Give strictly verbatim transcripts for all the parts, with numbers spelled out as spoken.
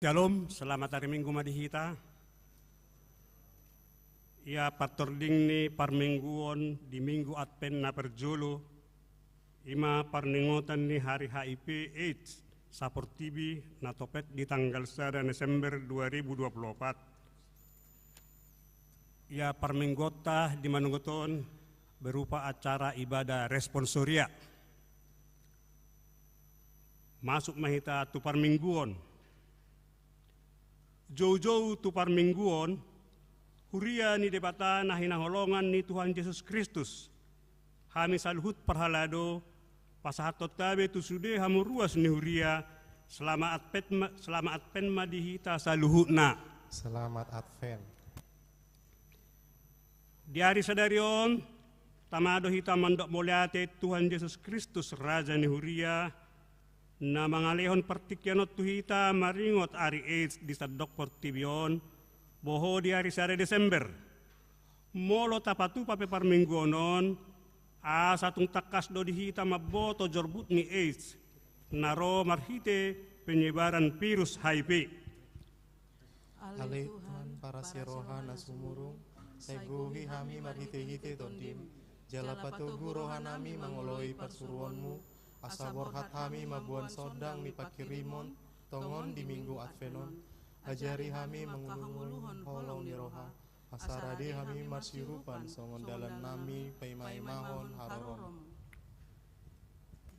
Syalom, selamat hari Minggu ma di hita. Ia partording ni parmingguon di Minggu Advent na parjolo, i ma parningotan ni hari H I V AIDS saportibi na topet di tanggal sada Desember dua ribu dua puluh opat. Ia parmingguonta di manunggot on berupa acara ibadah responsoria. Masuk ma hita tu parmingguon. Joujou tu parmingguon, huria ni Debata na hinaholongan ni Tuhan Jesus Kristus. Hami saluhut parhalado, pasahathon hita be tu sude hamu ruas ni huria, selamat Advent ma, selamat Advent ma di hita saluhutna. Selamat Advent. Di ari sadari on, tama do hita mandok mauliate Tuhan Jesus Kristus, Raja ni huria, na mangalehon partingkian on tu hita maringot ari AIDS di sandok portibi on, boho di ari sada Desember. Molo tapatupa pe parmingguon on, asa tung tangkas do di hita mamboto jorbut ni AIDS, na ro marhite penyebaran virus H I V. Ale Tuhan, parasi roha na sumurung, sai gohi hami marhitehite Tondim, jala patogu rohanami mangoloi parsuruonmu, asa borhat hami mamboan sondang ni panghirimon tongon di Minggu Advent on. Ajari hami mangulahon holong ni roha, asa rade hami marsiurupan songon dalannami paimaimahon haroromu.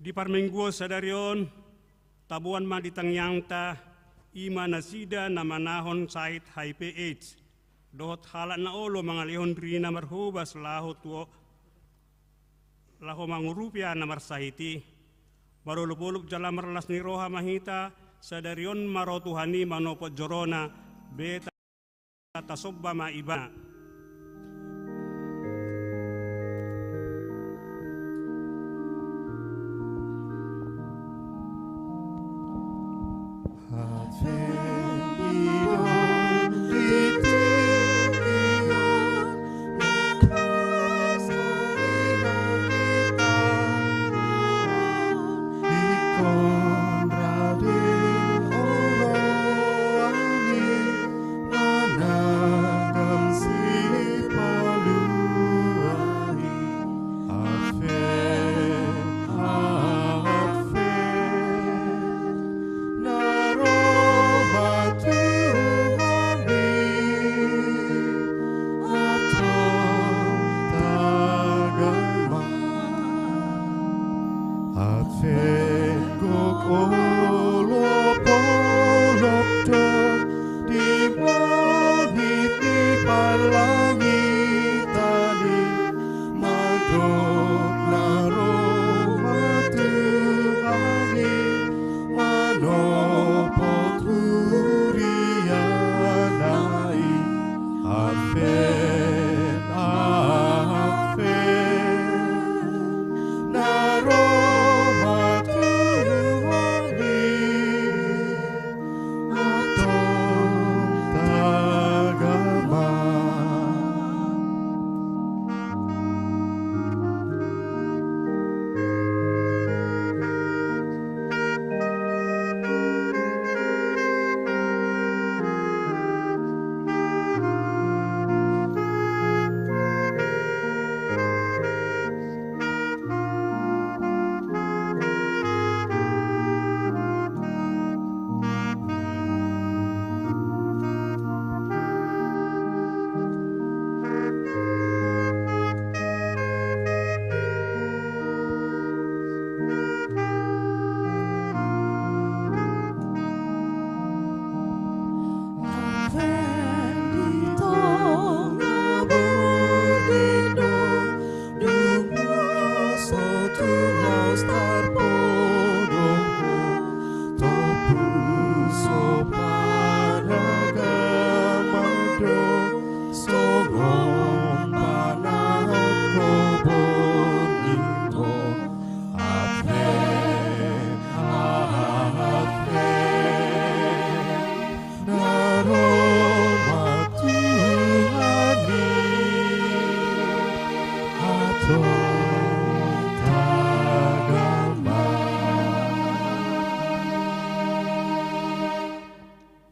Di parmingguon sadari on, taboan ma di tangiangta, i ma nasida na manahon sahit H I V AIDS, dohot halak na olo mangalehon dirina marhobas laho tu, laho mangurupi na marsahit i. Marolopolop jala marlas ni roha ma hita, sadari on ma ro Tuhan i manopot jorona, beta tasomba ma Ibana.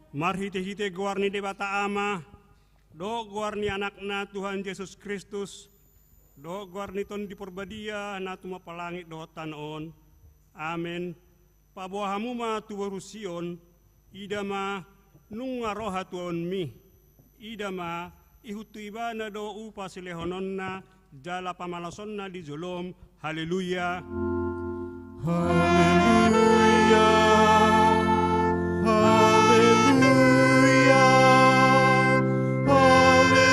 Marhite-hite goar ni Debata Ama, dohot goar ni Anakna Tuhan Jesus Kristus, dohot goar ni Tondi Porbadia na tumompa langit dohot tano on. Amen. Paboa hamu ma tu boru Sion, ida ma, nunga ro hatuaonmi. Ida ma, ihut tu ibana do upa silehononna, jala pamalasonna di jolom. Haleluya. Haleluya. Haleluya. Haleluya.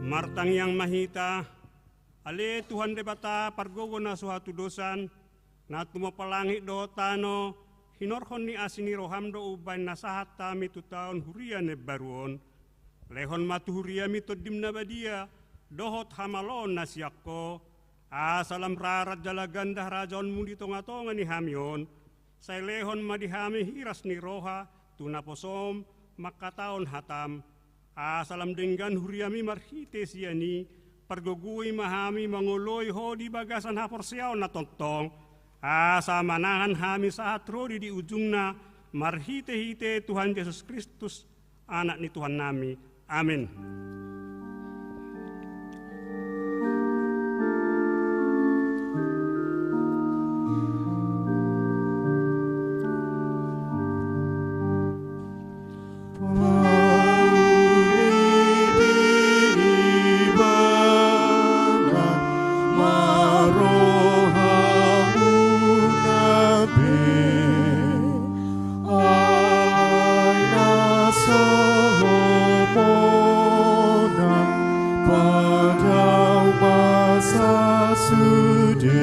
Martangiang ma hita. Ale Tuhan Debata pargogo na so hatudosan, na tumompa langit dohot tano, hinorhon ni asi ni roham do umbahen na sahat hami tu taon huria na imbaru on. Lehon ma tu huriami Tondim na badia, dohot hamaloon na sian Ho, asa lam rarat jala ganda harajaonmu di tonga-tonga ni hami on. Sai lehon ma di hami hiras ni roha, tu naposom, mangkatahon hatam. Asa lam denggan huriami marhite sian i, pargogoi ma hami mangoloi Ho di bagasan haporseaon na tongtong. Asa manangan hami sahat ro di ujungna, marhite-hite Tuhan Jesus Kristus, Anak ni Tuhannami. Amen. Ai na so lomo na padao masa sude,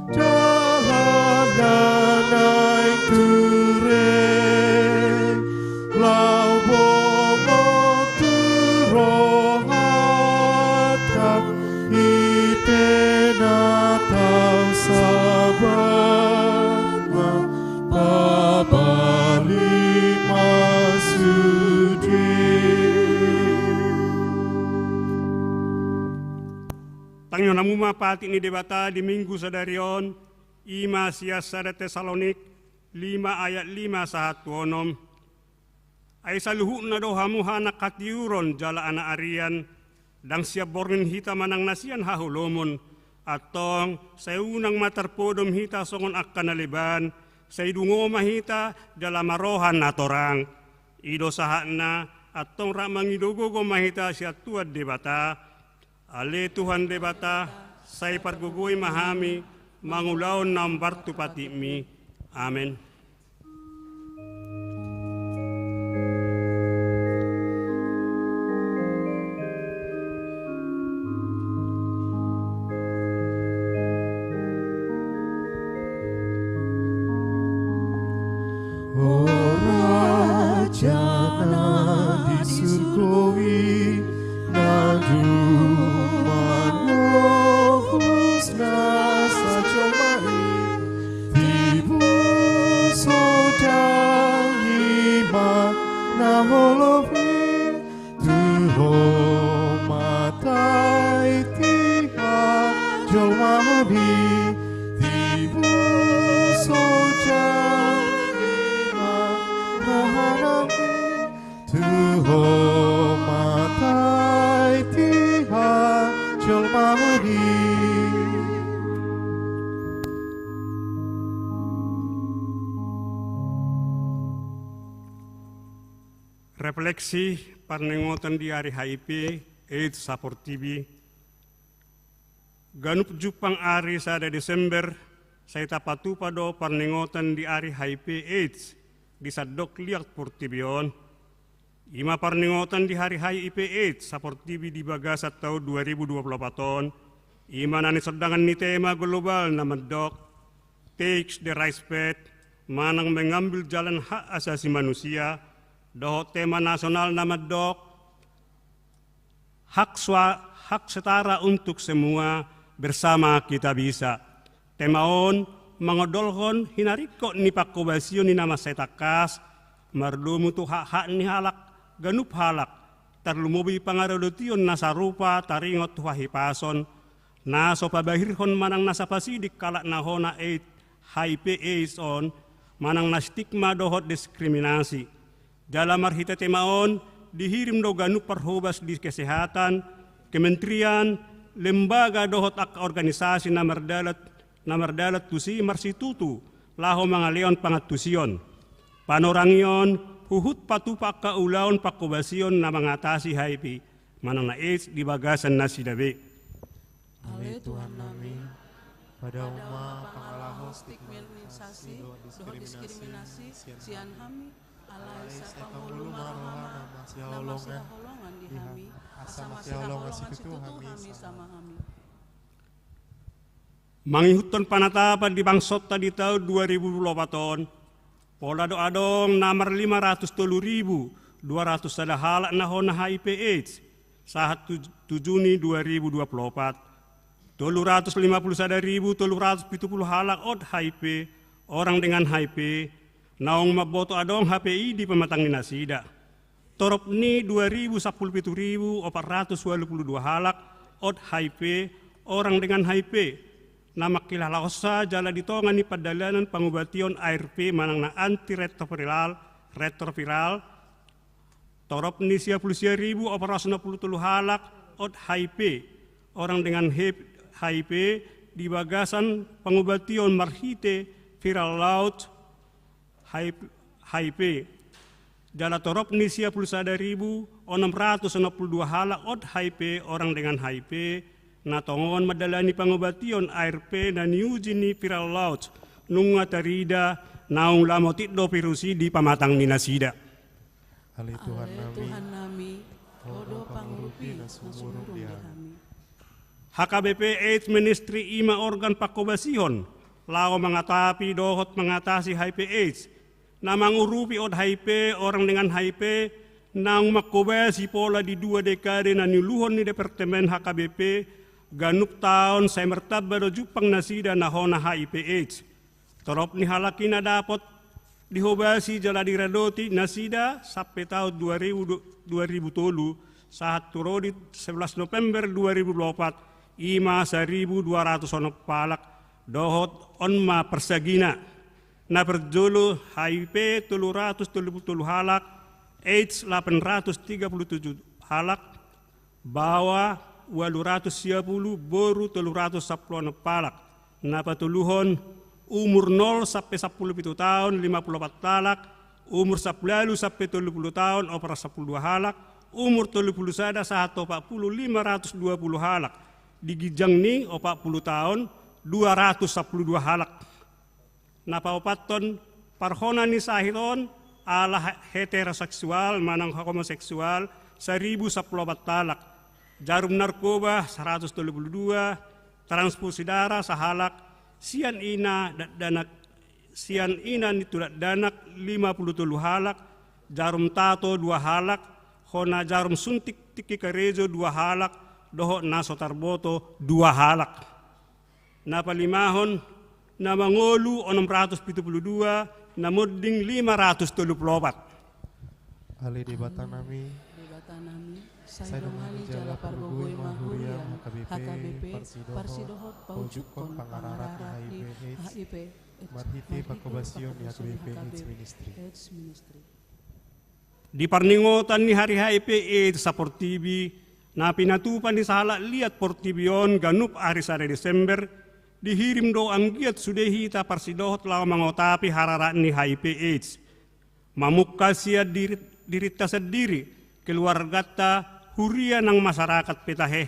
dalan na naeng ture, laho bongot tu rohanta, i pe na tau sabat ma, pabalima sude. Tangihon hamu ma patik ni Debata di Minggu sadari on, i ma sian sada Tesalonik lima ayat lima sahat tu onom. Ai saluhutna do hamu anak hatiuron jala anak arian, ndang sian borngin hita manang na sian haholomon, antong sai unang ma tarpodom hita songon angka na leban, sai dungo ma hita jala marroha na torang. I do sahatna, antong rap mangido gogo ma hita sian Tuhan Debata. Ale Tuhan Debata, sai pargogoi ma hami mangulahon na hombar tu patikmi. Amen. O Raja na di surgo i, na dumanohus nasa jolma i, tibu so dang i ma na holom i, tu Ho ma taitiha jolma on i, tibu so dang i ma na holom i, tu Ho ma taitiha jolma on i. Refleksi parningotan di ari H I V AIDS saportibi. Ganup jumpang ari sada Desember, sai tapatupa do parningotan di ari H I V AIDS di sandok liat portibi on. I ma parningotan di hari H I V AIDS saportibi di bagasan taon dua ribu dua puluh opat on, i ma na nisondangan ni tema global na mandok Take the Right Path, manang mengambil jalan hak asasi manusia, dohot tema nasional na mandok hak sua-, hak setara untuk semua, bersama kita bisa. Tema on mangondolhon hinaringkot ni panghobasion ni na mansai tangkas, mardomu tu hak-hak ni halak, ganup halak, tarlumobi pangaradotion na sarupa taringot tu hahipason, na so pabahirhon manang na so pasiding halak na hona AIDS, HIV AIDS on, manang na stigma dohot diskriminasi. Jala marhite tema on, dihirim do ganup parhobas di kesehatan, kementerian, lembaga dohot angka organisasi na mardalan, na mardalan tusi marsitutu laho mangalehon pangantusion, panorangion, huhut patupa angka ulaon pangkobasion na mangatasi HIV manang na AIDS di bagasan nasida be. Ale Tuhan nami, padamu ma pangalaho stigmatisasi dohot diskriminasi sian hami, alai sai pangolu ma rohana masihaholongan di hami, asa masihaholongan situtu hami sama hami. Mangihuthon panatapan di bangsonta di taon dua ribu dua puluh opat on, pola do adong na marlima ratus tolu ribu dua ratus sada halak na hona HIV AIDS sahat tu, tu Juni dua ribu dua puluh opat. Tolu ratus lima puluh sada ribu tolu ratus pitu puluh halak on HIV, orang dengan HIV, naung mamboto adong HPI di pamatang ni nasida. Torop ni dua ribu sampulu pitu ribu opat ratus ualu pulu dua halak on HIV, orang dengan HIV, na mangkilalahonsa jala di tonga ni pardalanan pangobation ARP manang na antiretroviral, retroviral, torop ni sia pulu sia ribu opat ratus onom pulu tolu halak on HIV, orang dengan HIV, di bagasan pangobation marhite viral load HIV, HIV. Jala torop ni sia pulu sada ribu onom ratus onom pulu dua halak on HIV, orang dengan HIV, na tongon mandalani pangobation ARP na niuji ni viral load, nunga tarida naung lam otik do virus i di pamatang ni nasida. Ale Tuhan nami, Tuhan nami, Ho do pangurupi na sumurung di hami. HKBP AIDS Ministry i ma organ pangkobasihon laho mangatapi dohot mangatasi HIV AIDS. Na mangurupi on HIV, orang dengan HIV, naung mangkobasi pola di dua dekade na niuluhon ni Departemen HKBP, ganup taon sai martamba do jumpang nasida na hona HIV AIDS. Torop ni halak i na dapot dihobasi jala diradoti nasida sampe taon dua ribu, dua ribu tolu, sahat tu ro di sebelas November dua ribu dua puluh opat, i ma saribu dua ratus onom halak, dohot on ma persagina. Na parjolo HIV tolu ratus tolu pulu tolu halak, AIDS lapan ratus tiga pulu tujuh halak, baoa ualu ratus sia pulu, boru tolu ratus sampulu onom halak. Na patoluhon, umur nol sampe sampulu pitu taon, lima pulu opat halak, umur sampulu ualu sampe tolu pulu taon, opat ratus sampulu dua halak, umur tolu pulu sada sahat opat pulu, lima ratus dua pulu halak. Di ginjang ni opat pulu taon, dua ratus sampulu dua halak. Na paopathon, parhona ni sahit on ala he-, heteroseksual manang homoseksual, saribu sampulu opat halak. Jarum narkoba, saratus tolu pulu dua, transfusi darah, sahalak, sian ina dakdanak, sian ina ni tu dakdanak, lima pulu tolu halak, jarum tato, dua halak, hona jarum suntik tingki karejo, dua halak, dohot na so tarboto, dua halak. Na palimahon, na mangolu onom ratus pitu pulu dua, na monding lima ratus tolu pulu opat. Ale Debata nami, Debata nami, sai dongan jala pargogoi ma huria HKBP, HKBP, parsidohot, parsidohot paujukkon, paujukkon pangarahara, pangarahara di HIV, HIV, marhite pangkobasion di HKBP AIDS Ministry. AIDS Ministry. Di parningotan ni hari HIV AIDS saportibi, na pinatupa ni sahalak liat portibi on ganup ari sada Desember, dihirim do anggiat sude hita parsidohot laho mangotapi hararat ni HIV AIDS. Mamungka sian diri, dirinta sandiri, keluarganta, huria nang masyarakat pe tahe.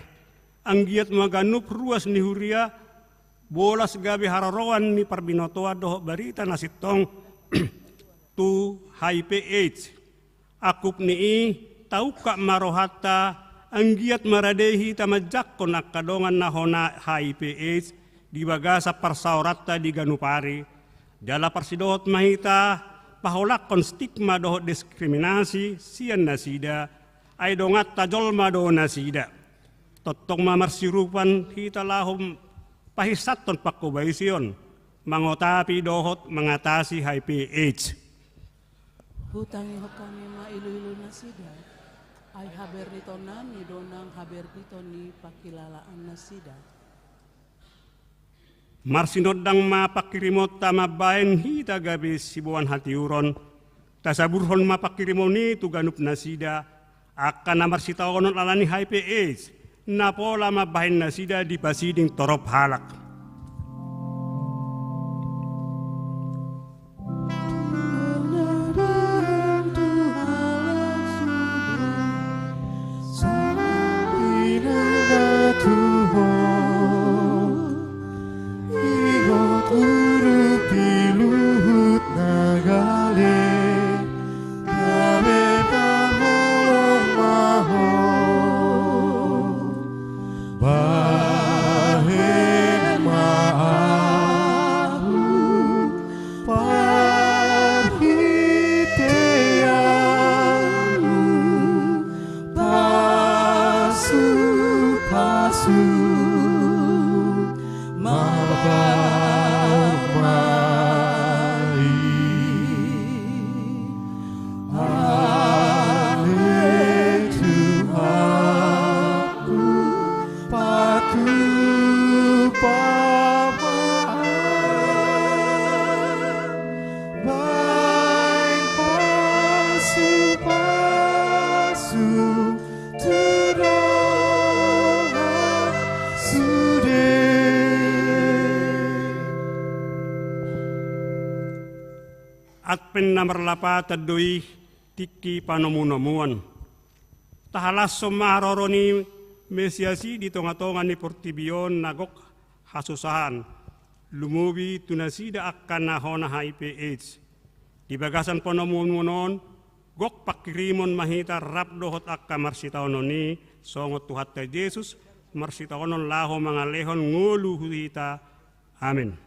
Anggiat ma ganup ruas ni huria, bolas gabe haroroan ni parbinotoan dohot barita na sintong tu HIV AIDS. Angkup ni i, taungkap ma rohanta, anggiat ma rade hita manjangkon angka dongan na hona HIV AIDS di bagasan parsaoranta di ganup ari. Jala parsidohot ma hita paholangkon stigma dohot diskriminasi sian nasida, ai donganta jolma do nasida. Tongtong ma marsiurupan hita laho pahinsathon pangkobasion, mangotapi dohot mangatasi HIV AIDS. Hutangihon hami ma iluilu nasida, ai haberditon nami do nang haberditon ni pangkilalaan nasida. Marsinondang ma pangkirimonta mambahen hita gabe siboan hatiuron, tasaburhon ma pangkirimon i tu ganup nasida, angka na marsitaonon ala ni H I V AIDS, na pola mambahen nasida dipasiding torop halak. Bahen ma ahu parhiteanmu, pasupasu ma ahu. Ale Tuhanku, patupa ma ahu, bahen pasupasu tu dongan sude. Advent na marlapatan do i, tingki panomunomuan. Tahalashon ma haroro ni Mesias i di tongatonga ni portibi on na gok hasusahan, lumobi tu nasida angka na hona H I V AIDS. Di bagasan panomunomuan on, gok pangkirimon ma hita rap dohot angka marsitaonon i, songon Tuhanta Jesus, marsitaonon laho mangalehon ngolu tu hita. Amen.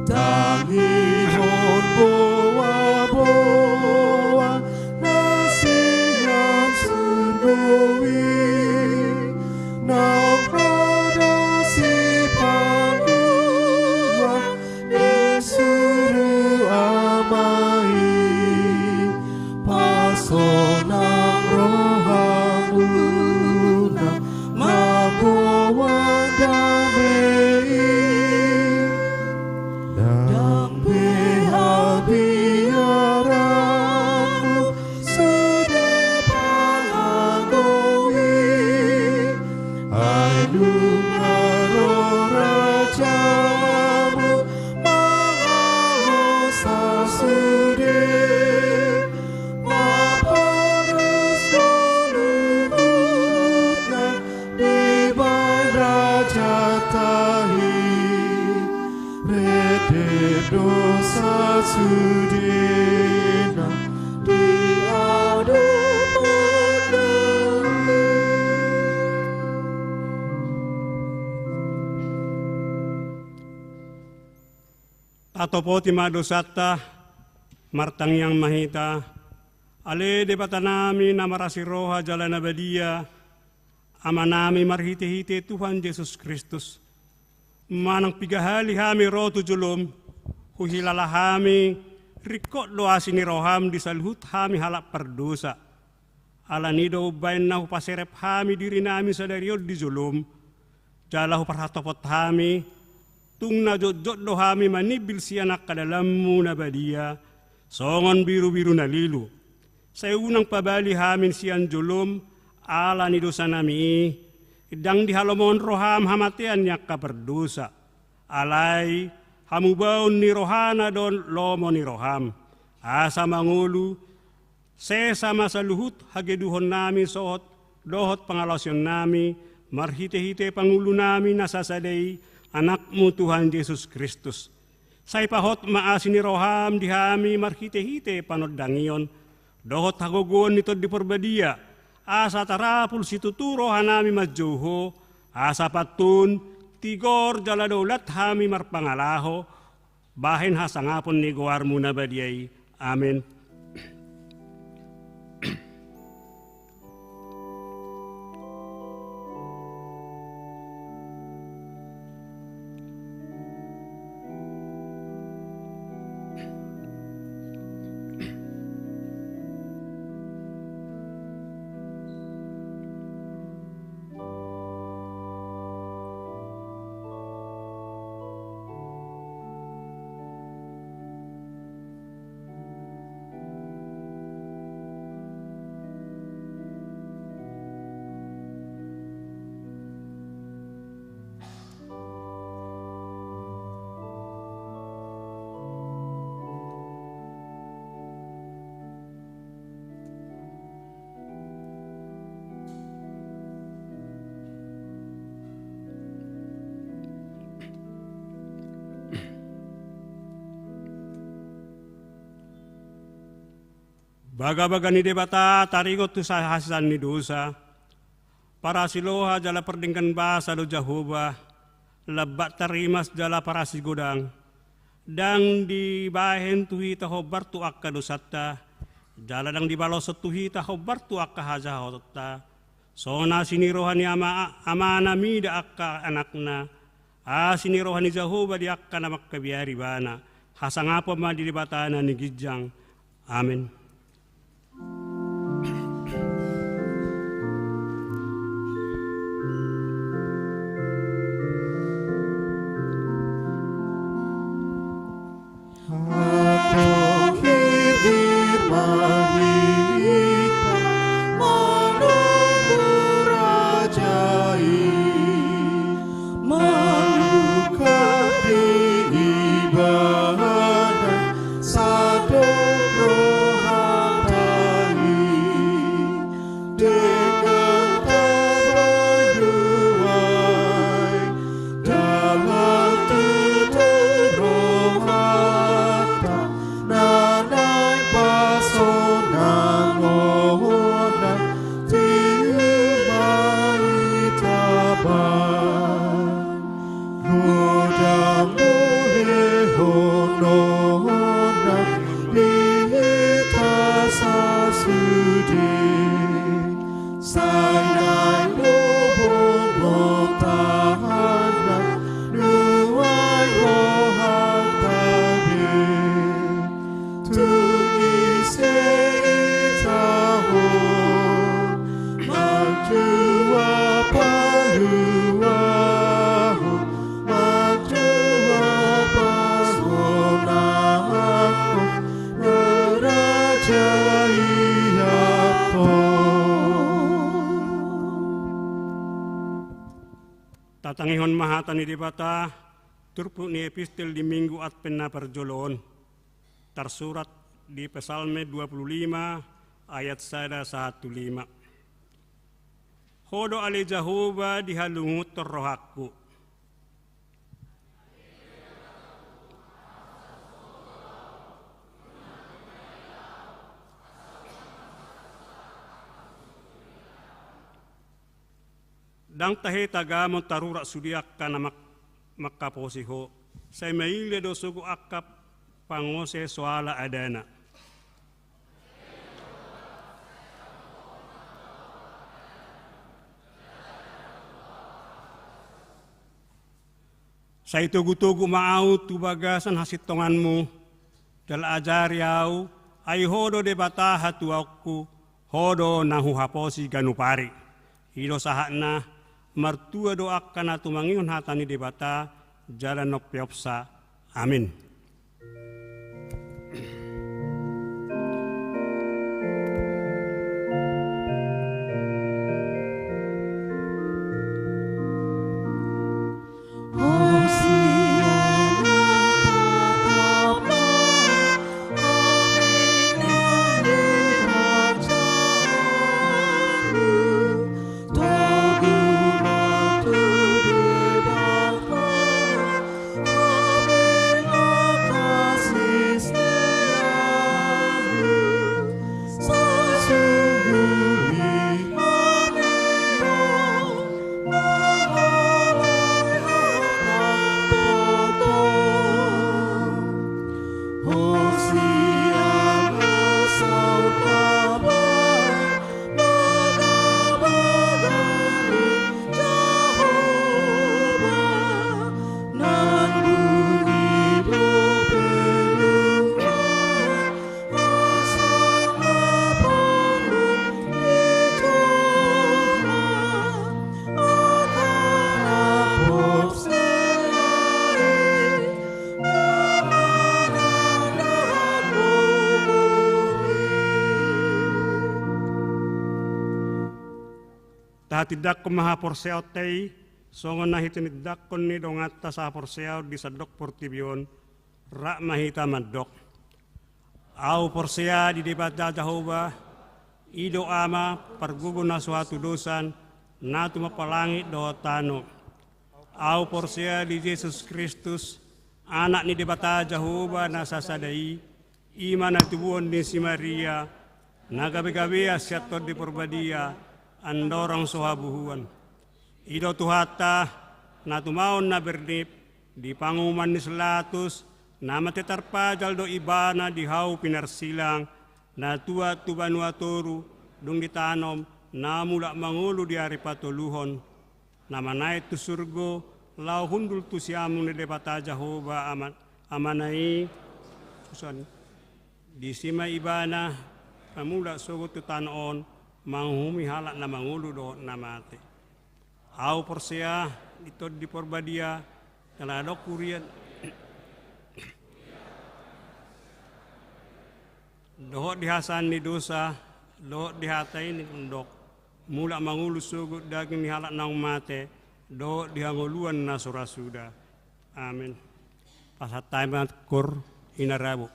Tangihon boaboa na sian surgo i, naung rade sipangidoan ni suru Ama i. Pasonang rohamuna mamboan dame i. Ndang be habiaranmu sude panganggo i, ai nunga ro rajamu mangalosa sude, maporus do luhutna di bagasan hita i. Rede do sasudena di adopanmu. Tatopoti ma dosanta, martangiang ma hita. Ale Debatanami na marasi roha jala na badia, Amanami marhitehite Tuhan Jesus Kristus, manang piga hali hami ro tu jolom, huhilala hami, ringkot do asi ni roham di saluhut hami halak pardosa. Alani do umbahen na hupaserep hami dirinami sadari on di jolom, jala huparhatopot hami, tung na jotjot do hami manimbil sian angka dalanmu na badia, songon birubiru na lilu. Sai unang pabali hami sian jolom ala ni dosanami i, ndang dihalomohon roham hamatean ni angka pardosa. Alai hamubaon ni rohana do lomo ni roham, asa mangolu, sesa ma saluhut hageduhonnami sohot dohot pangalaosionnami, marhitehite pangulunami na sasada i, Anakmu Tuhan Jesus Kristus. Sai pahot ma asi ni roham di hami marhitehite panondangion dohot hagogoon ni Tondi Parbadia, asa tarapul situtu rohanami manjou Ho, asa pantun tigor jala daulat hami marpangalaho, bahen hasangapon ni goarmu na badia i. Amen. Bagabaga ni Debata taringot tu sa-, hasesaan ni dosa. Parasi loha jala pardenggan basa do Jahowa, lambat tarimas jala parasi godang. Ndang dibahen tu hita hombar tu angka dosanta, jala ndang dibaloshon tu hita hombar tu angka hajahaonta. Songon asi ni roha ni ama-, amana mida angka anakna, asi ni roha ni Jahowa di angka na mangkabiari ibana. Hasangapon ma di Debata na di ginjang. Amen. Tatangihon ma hata ni Debata, turpuk ni epistel di Minggu Advent na parjolo on. Tarsurat di Psalmen dua puluh lima ayat sada sahat tu lima. Ho do ale Jahowa di halungunton rohangku. Ndang tahe tagamon tarurat sude angka na mak-, mangkaposi ho, sai maila do sogo angka pangose soala adana. Sai togutogu ma ahu tu bagasan hasintonganmu, jala ajari ahu, ai ho do Debata hatuaonku, ho do na huhaposi ganup ari. I do sahatna, martua do angka na tumangihon hata ni Debata, jala nompeopsa. Amin. Tahatindangkon ma haporseaonta i, songon na hatinindanghon ni donganta sahaporseaon di sandok portibi on, rap ma hita mandok. Ahu porsea di Debata Jahowa, i do Ama, pargogo na so hatudosan, na tumompa langit dohot tano. Ahu porsea di Jesus Kristus, Anak ni Debata Jahowa na sasada i, i ma na tubuhon ni si Maria, Na gabe-gabean sian Tondi Porbadia, andorang so habuhuan. I do Tuhanta, na tumaon na bernip, di panguhuman ni si Latus, na mate tarpajal do ibana di hau pinarsilang, na tuat tu banua toru, dung ditanom, na mulak mangolu di ari patoluhon. Na manaek tu surgo, laho hundul tu siamun ni Debata Jahowa Ama-, Amana i, suson. Disi ma ibana, pamulak sogot tu tano on, manguhumi halak na mangolu dohot na mate. Ahu porsea, di Tondi Porbadia, jala adong hurian. Dohot di hasesaan ni dosa, dohot di hata i na hundok. Mulak mangolu sogot daging ni halak naung mate, dohot di hangoluan na so ra suda. Amen. Pasahat hami ma tor i na rabo.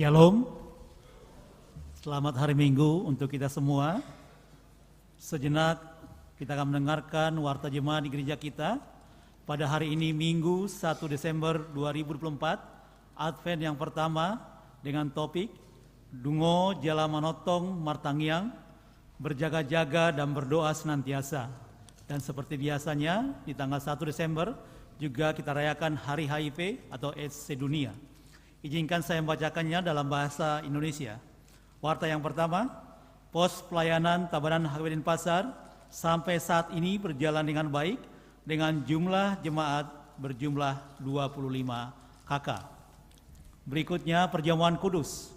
Shalom. Selamat hari Minggu untuk kita semua. Sejenak kita akan mendengarkan warta jemaat di gereja kita pada hari ini, Minggu, satu Desember dua ribu dua puluh empat, Advent yang pertama, dengan topik Dungo Jala Manongtong Martangiang, Berjaga-jaga dan Berdoa Senantiasa. Dan seperti biasanya, di tanggal satu Desember juga kita rayakan Hari H I V atau AIDS sedunia. Izinkan saya membacakannya dalam bahasa Indonesia. Warta yang pertama, pos pelayanan Tabanan H K B Denpasar sampai saat ini berjalan dengan baik dengan jumlah jemaat berjumlah dua puluh lima K K. Berikutnya, perjamuan kudus.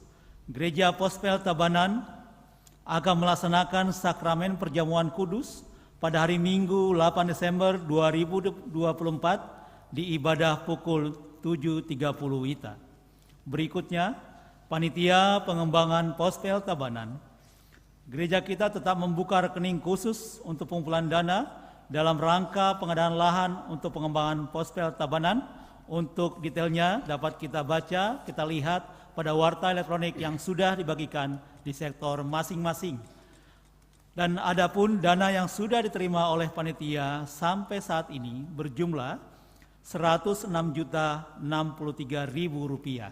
Gereja Pospel Tabanan akan melaksanakan sakramen perjamuan kudus pada hari Minggu, delapan Desember dua ribu dua puluh empat, di ibadah pukul tujuh tiga puluh WITA. Berikutnya, panitia pengembangan Pospel Tabanan. Gereja kita tetap membuka rekening khusus untuk pengumpulan dana dalam rangka pengadaan lahan untuk pengembangan Pospel Tabanan. Untuk detailnya dapat kita baca, kita lihat pada warta elektronik yang sudah dibagikan di sektor masing-masing. Dan adapun dana yang sudah diterima oleh panitia sampai saat ini berjumlah seratus enam juta enam puluh tiga ribu rupiah.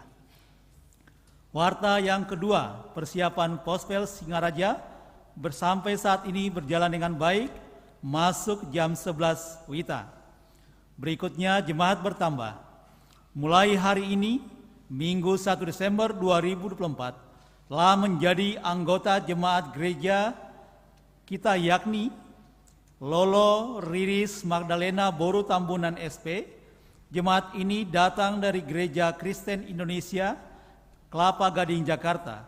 Warta yang kedua, persiapan Pospel Singaraja sampai saat ini berjalan dengan baik, masuk jam sebelas WITA. Berikutnya, jemaat bertambah. Mulai hari ini, Minggu, satu Desember dua ribu dua puluh empat, telah menjadi anggota jemaat gereja kita, yakni Lolo Riris Magdalena boru Tambunan S P. Jemaat ini datang dari Gereja Kristen Indonesia, Kelapa Gading, Jakarta.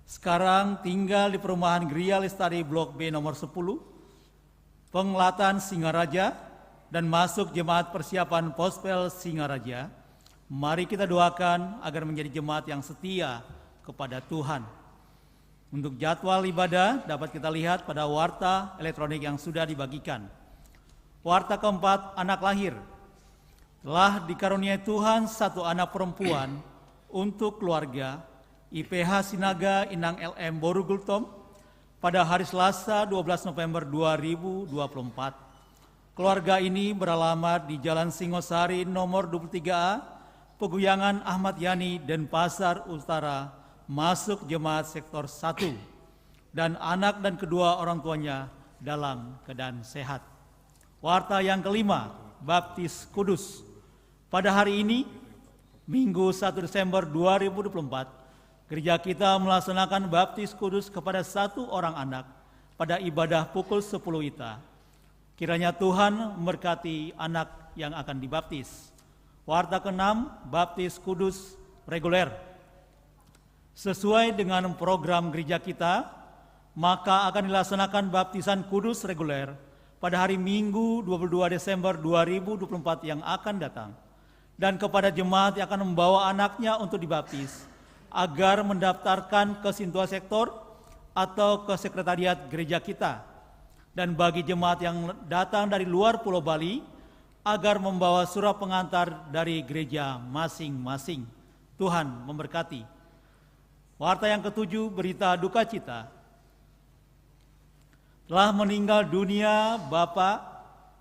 Sekarang tinggal di perumahan Geria Lestari Blok B nomor sepuluh, Penglatan, Singaraja, dan masuk jemaat persiapan Pospel Singaraja. Mari kita doakan agar menjadi jemaat yang setia kepada Tuhan. Untuk jadwal ibadah dapat kita lihat pada warta elektronik yang sudah dibagikan. Warta keempat, anak lahir. Telah dikaruniai Tuhan satu anak perempuan untuk keluarga, I P H Sinaga Inang L M boru Gultom, pada hari Selasa, dua belas November dua ribu dua puluh empat. Keluarga ini beralamat di Jalan Singosari nomor dua puluh tiga A, Peguyangan Ahmad Yani, Denpasar Utara, masuk jemaat sektor satu. Dan anak dan kedua orang tuanya dalam keadaan sehat. Warta yang kelima, baptis kudus. Pada hari ini, Minggu, satu Desember dua ribu dua puluh empat, gereja kita melaksanakan baptis kudus kepada satu orang anak pada ibadah pukul sepuluh WITA. Kiranya Tuhan memberkati anak yang akan dibaptis. Warta keenam, baptis kudus reguler. Sesuai dengan program gereja kita, maka akan dilaksanakan baptisan kudus reguler pada hari Minggu, dua puluh dua Desember dua ribu dua puluh empat yang akan datang. Dan kepada jemaat yang akan membawa anaknya untuk dibaptis, agar mendaftarkan ke Sintua Sektor atau ke sekretariat gereja kita. Dan bagi jemaat yang datang dari luar Pulau Bali, agar membawa surat pengantar dari gereja masing-masing. Tuhan memberkati. Warta yang ketujuh, berita duka cita. Telah meninggal dunia Bapak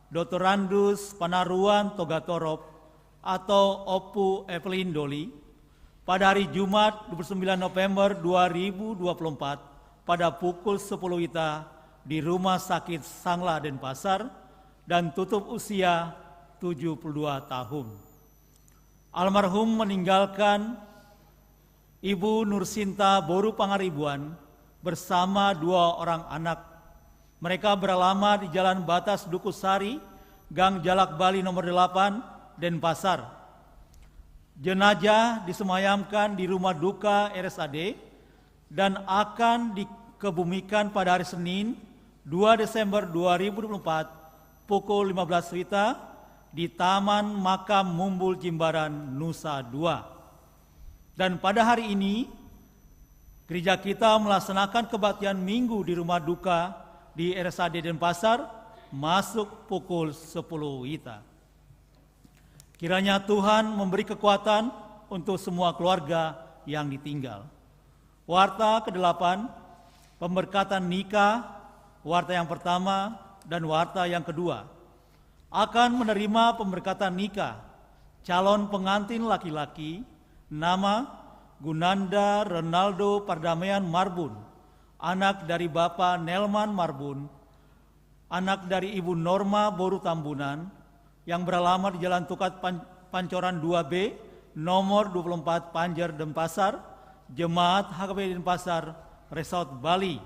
Doktorandus Panaruan Togatorop atau Ompu Evelyn Doli pada hari Jumat, dua puluh sembilan November dua ribu dua puluh empat, pada pukul sepuluh WITA di Rumah Sakit Sanglah, Denpasar, dan tutup usia tujuh puluh dua tahun. Almarhum meninggalkan Ibu Nursinta boru Pangaribuan bersama dua orang anak. Mereka beralamat di Jalan Batas Dukusari, Gang Jalak Bali nomor delapan, Denpasar. Jenazah disemayamkan di rumah duka R S A D dan akan dikebumikan pada hari Senin, dua Desember dua ribu dua puluh empat, pukul lima belas WITA, di Taman Makam Mumbul Jimbaran, Nusa Dua. Dan pada hari ini, gereja kita melaksanakan kebaktian Minggu di rumah duka di R S A D Denpasar, masuk pukul sepuluh WITA. Kiranya Tuhan memberi kekuatan untuk semua keluarga yang ditinggal. Warta kedelapan, pemberkatan nikah, warta yang pertama dan warta yang kedua. Akan menerima pemberkatan nikah calon pengantin laki-laki, nama Gunanda Ronaldo Pardamaian Marbun, anak dari Bapak Nelman Marbun, anak dari Ibu Norma boru Tambunan, yang beralamat di Jalan Tukat Pan-, Pancoran dua B, nomor dua puluh empat, Panjer, Denpasar, jemaat H K B P Denpasar, Resort Bali,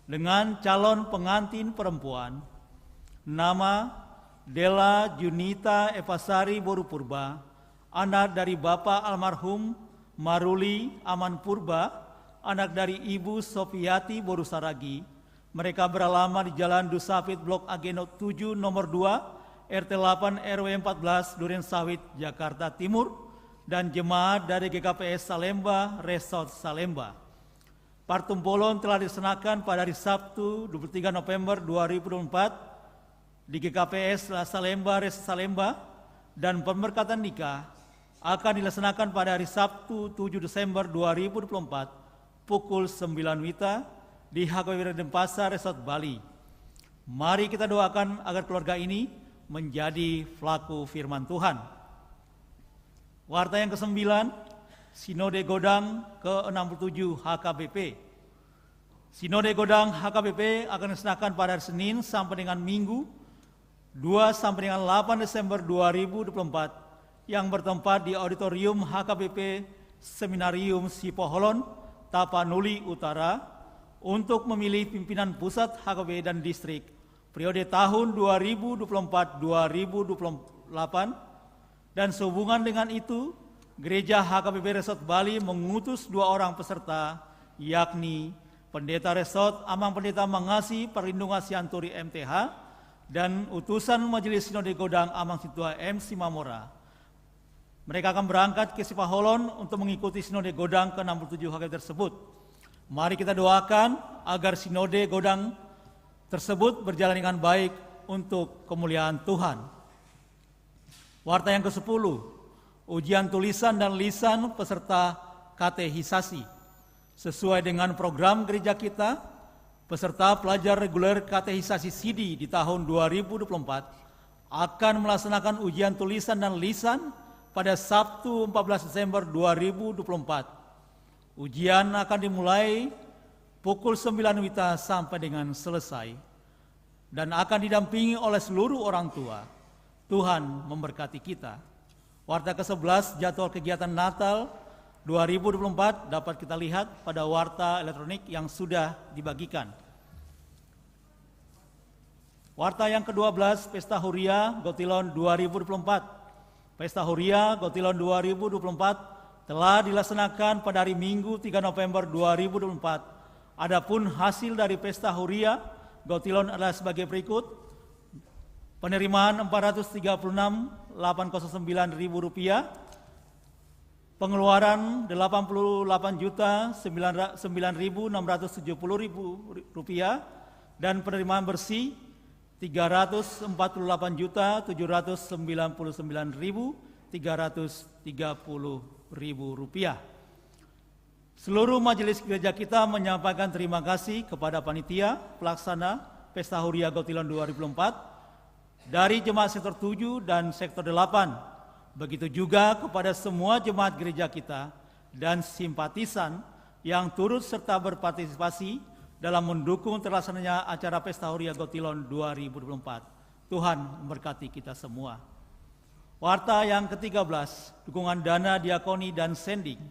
dengan calon pengantin perempuan, nama Della Junita Evasari boru Purba, anak dari Bapak almarhum Maruli Aman Purba, anak dari Ibu Sofiati boru Saragi. Mereka beralamat di Jalan Dusapit, Blok A G no tujuh, nomor dua, R T delapan, R W empat belas, Duren Sawit, Jakarta Timur, dan jemaat dari G K P S Salemba, Resort Salemba. Partumbolon telah dilaksanakan pada hari Sabtu, dua puluh tiga November dua ribu dua puluh empat, di G K P S La Salemba, Resort Salemba, dan pemberkatan nikah akan dilaksanakan pada hari Sabtu, tujuh Desember dua ribu dua puluh empat, pukul sembilan WITA, di H K B P Denpasar, Resort Bali. Mari kita doakan agar keluarga ini menjadi pelaku firman Tuhan. Warta yang kesembilan, Sinode Godang ke enam puluh tujuh H K B P. Sinode Godang H K B P akan dilaksanakan pada hari Senin sampai dengan Minggu, dua sampai dengan delapan Desember dua ribu dua puluh empat, yang bertempat di Auditorium H K B P Seminarium Sipoholon, Tapanuli Utara, untuk memilih pimpinan pusat H K B P dan distrik periode tahun dua ribu dua puluh empat dua ribu dua puluh delapan. Dan sehubungan dengan itu, Gereja H K B P Resort Bali mengutus dua orang peserta, yakni Pendeta Resort Amang Pendeta Mangasi Parlindungan Sianturi M T H dan utusan Majelis Sinode Godang Amang Sintua M Simamora. Mereka akan berangkat ke Sipoholon untuk mengikuti Sinode Godang ke enam puluh tujuh H K B P tersebut. Mari kita doakan agar Sinode Godang tersebut berjalan dengan baik untuk kemuliaan Tuhan. Warta yang kesepuluh, ujian tulisan dan lisan peserta katehisasi. Sesuai dengan program gereja kita, peserta pelajar reguler katehisasi sidi di tahun dua ribu dua puluh empat akan melaksanakan ujian tulisan dan lisan pada Sabtu, empat belas Desember dua ribu dua puluh empat. Ujian akan dimulai pukul sembilan WITA sampai dengan selesai dan akan didampingi oleh seluruh orang tua. Tuhan memberkati kita. Warta kesebelas, jadwal kegiatan Natal dua ribu dua puluh empat dapat kita lihat pada warta elektronik yang sudah dibagikan. Warta yang kedua belas, Pesta Huria Gotilon dua ribu dua puluh empat. Pesta Huria Gotilon dua ribu dua puluh empat telah dilaksanakan pada hari Minggu, tiga November dua ribu dua puluh empat. Adapun hasil dari Pesta Huria Gotilon adalah sebagai berikut: penerimaan empat ratus tiga puluh enam delapan kosong sembilan ribu rupiah, pengeluaran delapan puluh delapan juta sembilan ribu enam ratus tujuh puluh rupiah, dan penerimaan bersih tiga ratus empat puluh delapan juta tujuh ratus sembilan puluh sembilan ribu tiga ratus tiga puluh rupiah. Seluruh majelis gereja kita menyampaikan terima kasih kepada panitia pelaksana Pesta Huria Gotilon dua ribu dua puluh empat, dari jemaat sektor tujuh dan sektor delapan. Begitu juga kepada semua jemaat gereja kita dan simpatisan yang turut serta berpartisipasi dalam mendukung terlaksananya acara Pesta Huria Gotilon dua ribu dua puluh empat. Tuhan memberkati kita semua. Warta yang ketiga belas, dukungan dana diakoni dan sending.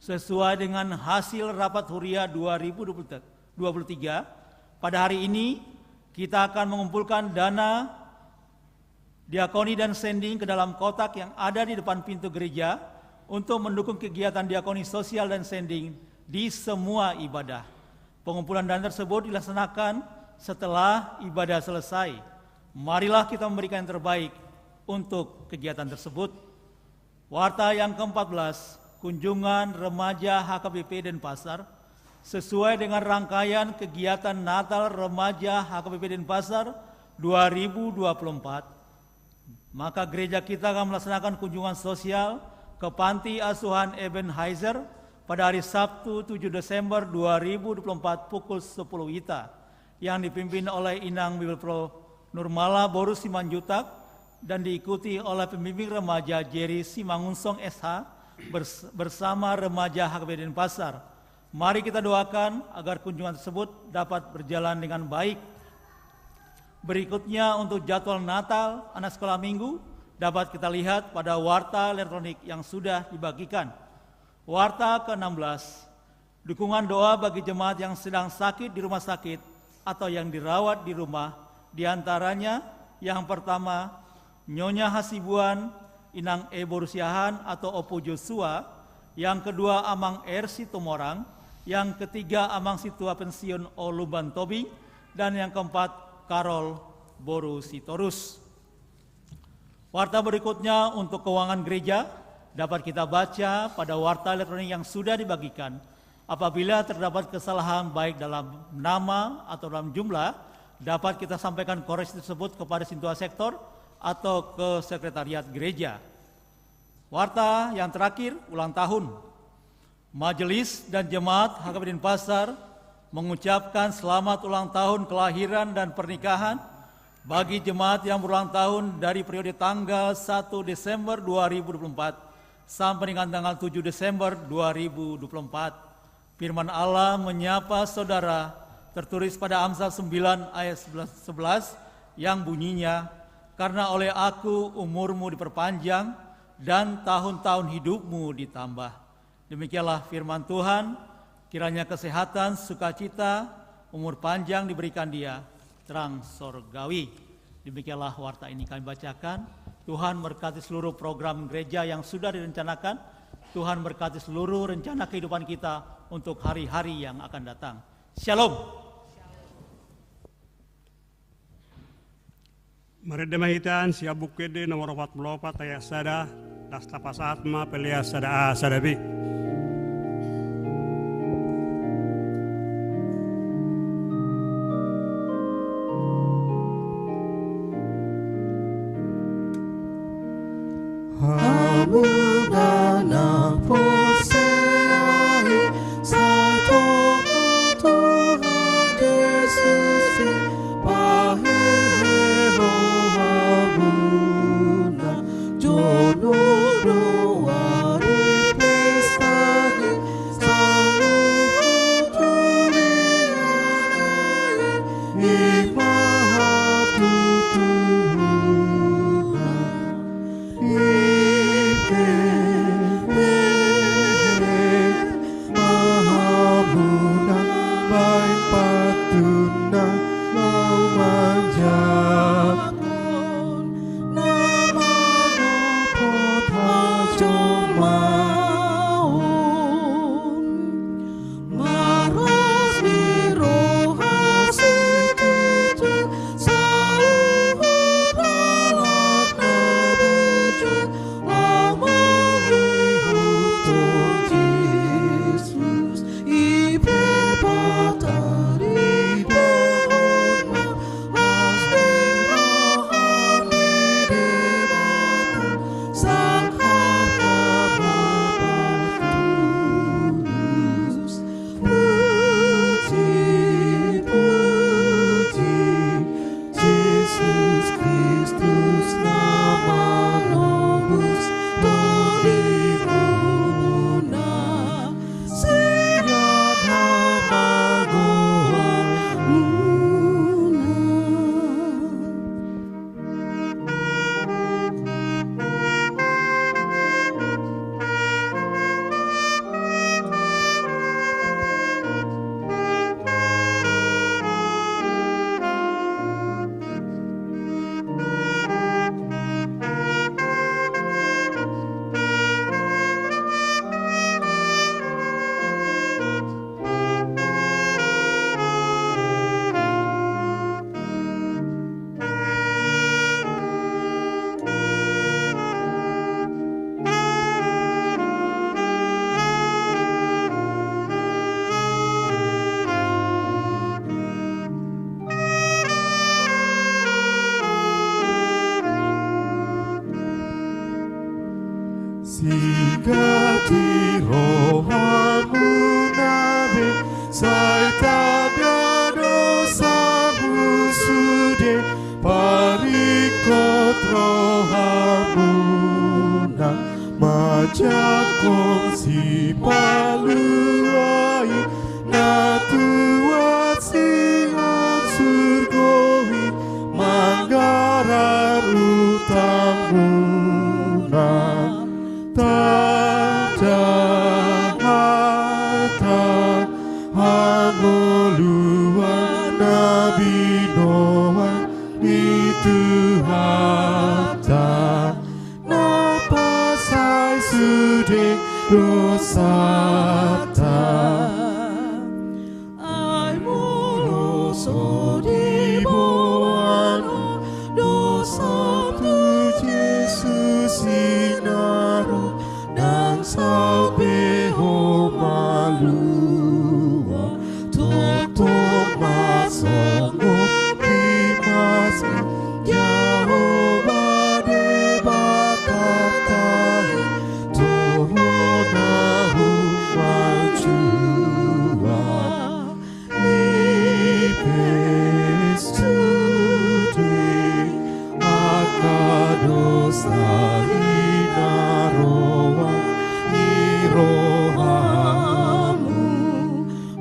Sesuai dengan hasil rapat Huria dua ribu dua puluh tiga, pada hari ini kita akan mengumpulkan dana diakoni dan sending ke dalam kotak yang ada di depan pintu gereja untuk mendukung kegiatan diakoni sosial dan sending di semua ibadah. Pengumpulan dana tersebut dilaksanakan setelah ibadah selesai. Marilah kita memberikan yang terbaik untuk kegiatan tersebut. Warta yang keempat belas, kunjungan remaja H K B P Denpasar, sesuai dengan rangkaian kegiatan Natal Remaja H K B P Denpasar dua ribu dua puluh empat, maka gereja kita akan melaksanakan kunjungan sosial ke Panti Asuhan Ebenezer pada hari Sabtu tujuh Desember dua ribu dua puluh empat pukul sepuluh W I T A, yang dipimpin oleh Inang Bibelvrouw Nurmala boru Simanjuntak dan diikuti oleh pembimbing remaja Jerry Simangunsong S H bers-, bersama remaja H K B Denpasar. Mari kita doakan agar kunjungan tersebut dapat berjalan dengan baik. Berikutnya, untuk jadwal Natal anak sekolah minggu dapat kita lihat pada warta elektronik yang sudah dibagikan. Warta keenam belas, dukungan doa bagi jemaat yang sedang sakit di rumah sakit atau yang dirawat di rumah, di antaranya yang pertama, Nyonya Hasibuan, Inang E boru Siahaan atau Opo Joshua, yang kedua Amang R Situmorang, yang ketiga Amang Situa pensiun O Lumban Tobing, dan yang keempat Karol boru Sitorus. Warta berikutnya untuk keuangan gereja dapat kita baca pada warta elektronik yang sudah dibagikan. Apabila terdapat kesalahan baik dalam nama atau dalam jumlah, dapat kita sampaikan koreksi tersebut kepada Sintua Sektor atau ke sekretariat gereja. Warta yang terakhir, ulang tahun. Majelis dan jemaat H K B Denpasar mengucapkan selamat ulang tahun kelahiran dan pernikahan bagi jemaat yang berulang tahun dari periode tanggal satu Desember dua ribu dua puluh empat sampai dengan tanggal tujuh Desember dua ribu dua puluh empat. Firman Allah menyapa saudara tertulis pada Amsal sembilan ayat sebelas, sebelas yang bunyinya, "Karena oleh Aku umurmu diperpanjang dan tahun-tahun hidupmu ditambah." Demikianlah firman Tuhan, kiranya kesehatan, sukacita, umur panjang diberikan dia, terang sorgawi. Demikianlah warta ini kami bacakan. Tuhan berkati seluruh program gereja yang sudah direncanakan. Tuhan berkati seluruh rencana kehidupan kita untuk hari-hari yang akan datang. Shalom. Marende ma hita sian Buku Ende nomor opat pulu opat ayat sada, laos tapasahat ma pelean sada A sada B. Hamu na porsea i, sai tongtong Tuhan Jesus i, pahehe rohamuna, jonok do ari pesta. Sigati rohamuna be, sai tanda dosamu sude, paringkot rohamuna, manjangkon Sipalua i, na tuat sian surgo i, manggarar utangmuna. Tanda hata hangoluan na binoan ni Tuhanta, na pasai sude dosanta. Ai molo so diboan ho dosa tu Jesus i, nunga ro nang saut be ho malua, tongtong ma songon rimas ni Jahowa Debatanta i, toho na humanjua. Ipes sude angka dosa i, na roa ni rohamu,